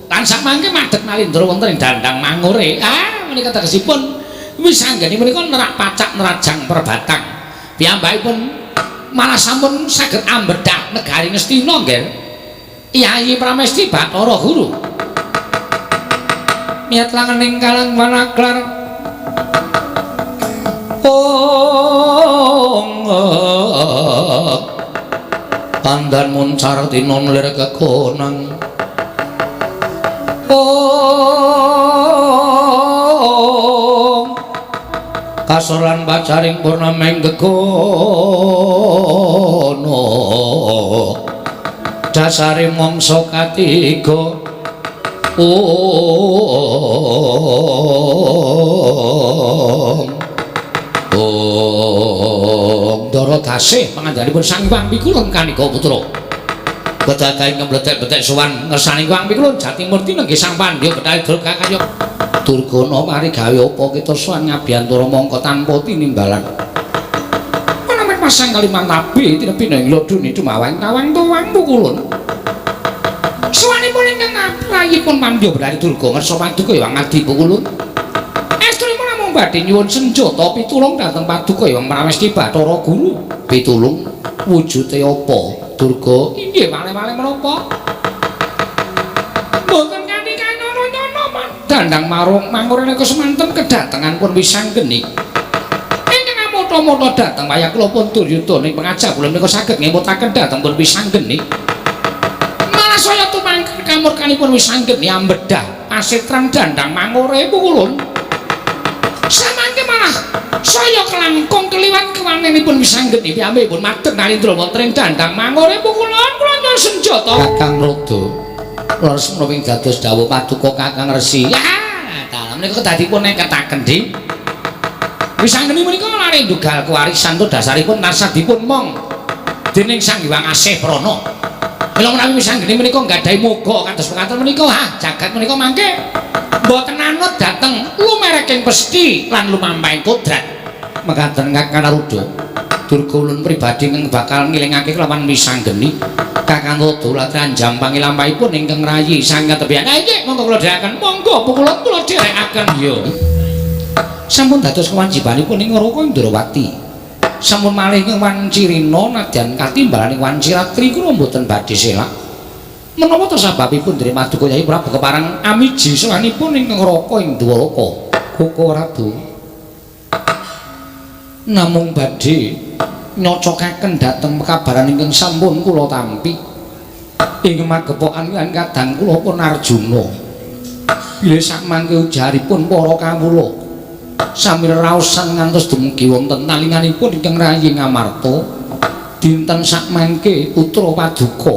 lan samangke madeg Nalendra wonten ing dandang mangure. Ah, menika tegesipun Wisanggeni menika nerak pacak nerajang perbatang. Piyambakipun malah sampun saged ambedhah negari Ngastina nggih. Yayi Pramesti Bathara Guru. Niat langening kalang wanaklar. Ong pandan muncar tinon lir kekonang. Ong kasor lan pacaring purnameng gegono dasare mangsa katiga. Ong Ong Ndara Dasih pangandanipun Sang Hyang Pikulun kanika putra kedadaing kemledek-bedek sowan ngersani Hyang Pikulun Jatimurti nenggih Sang Pandya Bathari Durga kaya Durgana mari gawe apa kita sowan ngabiyantara mangka tanpa tinimbalan. Menawi pasang Kalimantabi tinepi ing lodune dumawang tawang tawang pukulun. Sowanipun ingkang aprayipun Pandya Bathari Durga ngersa paduka Hyang Adi Pukulun. Estunipun namung badhe nyuwun senjata pitulung dhateng paduka Hyang Pramesti Bathara Guru. Pitulung wujude apa Durga? Inggih malih-malih menapa? Mboten kanthi kanono-nono dandang marung mangurene kesemanten kedatengan pun Wisanggeni. Ingkang amota-mota dhateng wayah kula pun Duryudana ing pengajap kula menika saged ngemutaken dhateng pun Wisanggeni. Malah saya tumangkep kamurkanipun Wisanggeni ambedhah pasetran dandang mangure pukulun. Samangke malah saya kelangkung keliwat kewanenipun Wisanggeni piyambakipun madeg Nalendra wonten ing dandang mangure pukulun kula nyuwun senjata. Kakang Rada leres menawi dados dawuh paduka Kakang Resi. Ya, dalem menika kedadipun neketaken Dik. Wisanggeni menika lare ndugal kewarisan to dasaripun tansah dipun mong dening Sang Hyang Asih Prana. Mila menawi Wisanggeni menika nggadahi moga kados mekaten menika, ha jagat menika mangke mboten anut dhateng lumereking pesthi lan lumampahing kodrat. Mekaten Kakang Narada, Durga ulun pribadi ingkang bakal ngilingake kelawan Wisanggeni. Kakang Rada latihan jampangi lampahipun ingkang rayi sang katebian. Ha nggih, monggo kula dherekaken. Monggo pukulun kula dherekaken. Iya. Sampun dados kewajibanipun ing Raka Indrawati. Sampun malih ing Wancirina nadyan katimbalaning Wanciratri kula mboten badhe selak. Menapa to sababipun dene Paduka Yai Prabu kepareng amiji sowanipun ingkang Raka ing Dwaraka? Koko Prabu. Namung badhe nyocokaken dhateng pekabaran ingkang sampun kula tampi. Ing magepokan lan kadang kula pun Arjuna. Bilih sakmangke ujaripun para kawula sami raosan ngantos dumugi wonten talinganipun ingkang rayi Ngamarta dinten sakmangke putra paduka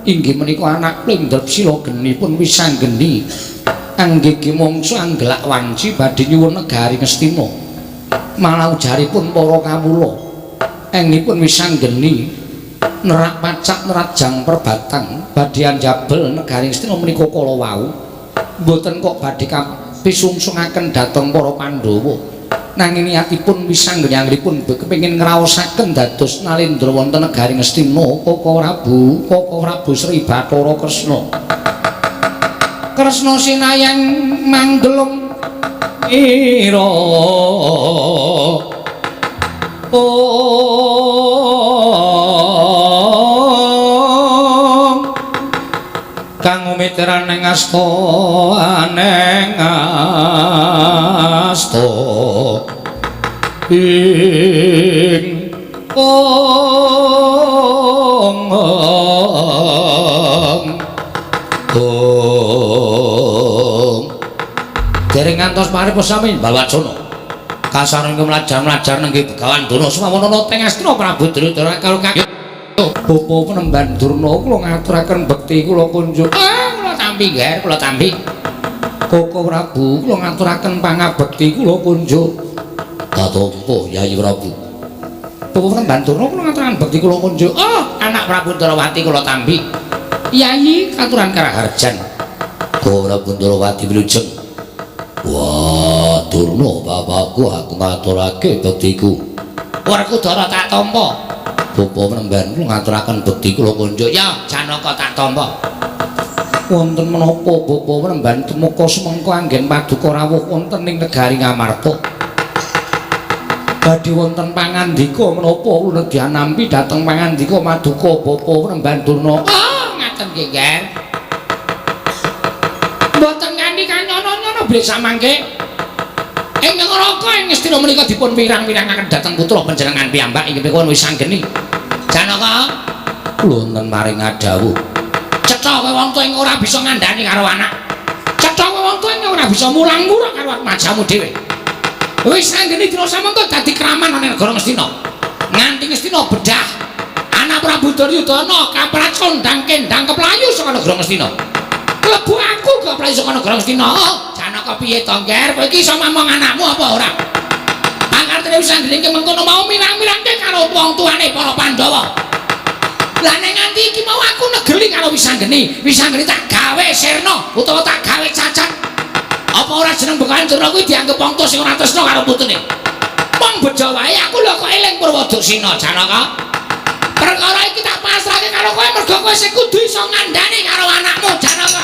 inggih menika anak kula Drepsila genipun Wisanggeni anggege mangsa anggelak wanci badhe nyuwun negari Ngastina. Malah ujaripun para kawula engipun Wisanggeni nerak pacak nerajang perbatang badhe anjabel negari Ngastina menika kala wau mboten kok badhe kapisungsungaken dhateng para Pandhawa nanging niatipun Wisanggeni anggenipun kepengin ngraosaken dados Nalendra wonten negari Ngastina. Koko Prabu, Koko Prabu Sri Bathara Kresna. Kresna sinayang manggelung ira. Om kang umiteran ing asta aneng asta ing ong ong. ngantos paripun sami Balwacana. Kasaring mlajar-mlajar nenggih Begawan Durna sumawana teng Astina Prabu Duryudana karo kakek Bapa Penemban Durna kula ngaturaken bekti kula kunjuk. Ah, kula tampi, Ger, kula tampi. Koko Prabu kula ngaturaken pangabekti kula kunjuk. Katampa Yayi Prabu. Bapa Penemban Durna kula ngaturaken bekti kula kunjuk. Oh, anak Prabu Ndrawati kula tampi. Yayi katuran karaharjan. Koko Prabu Ndrawati wilujeng. Wah, Durna bapakku aku ngaturake bektiku. Werkudara tak tampa. Bapa Penemban kula ngaturaken bekti kula kunjuk. Ya, Janaka tak tampa. Wonten menapa Bapa Penemban tumeka sumengko anggen paduka rawuh wonten ing negari Ngamarta. Badhe wonten pangandika menapa kula nedyanampi dhateng pangandika maduka Bapa Penemban Durna. Ah, ngaten nggih, Ger. Mboten nganti kanyono-nyono bilih samangke. Ing neraka ing Ngastina menika dipun wirang-wirangaken dhateng putra panjenengan piyambak inggih menika wis anggeni. Janaka, kula wonten maring ngadhawuh. Cetha kowe wong tuwa ing ora bisa ngandhani karo anak. Cetha kowe wong tuwa ing ora bisa mulang-murang karo atmajamu dhewe. Wis anggeni dina samangka dadi kraman ana negara Ngastina. Nganti Ngastina bedah. Anak Prabu Duryudana kaprat kondang kendang keplayu saka negara Ngastina. Klebu aku keplayu saka negara Ngastina. Oh, Janaka piye to, Nger? Kowe iki iso mamong anakmu apa ora? Pangartene wis anggene mengkono mau mirang-mirangke karo wong tuane para Pandhawa. Lah nek nganti iki mau aku negeli karo Wisanggeni, Wisanggeni tak gawe sirna utawa tak gawe cacat. Apa ora jeneng Begawan Durna kuwi dianggep wong tuwa sing ora tresna karo putune? Wong bejo wae aku lho kok eling Purwoduksina, Janaka. Perkara iki tak pasrahke karo kowe mergo kowe sing kudu iso ngandhani karo anakmu, Janaka.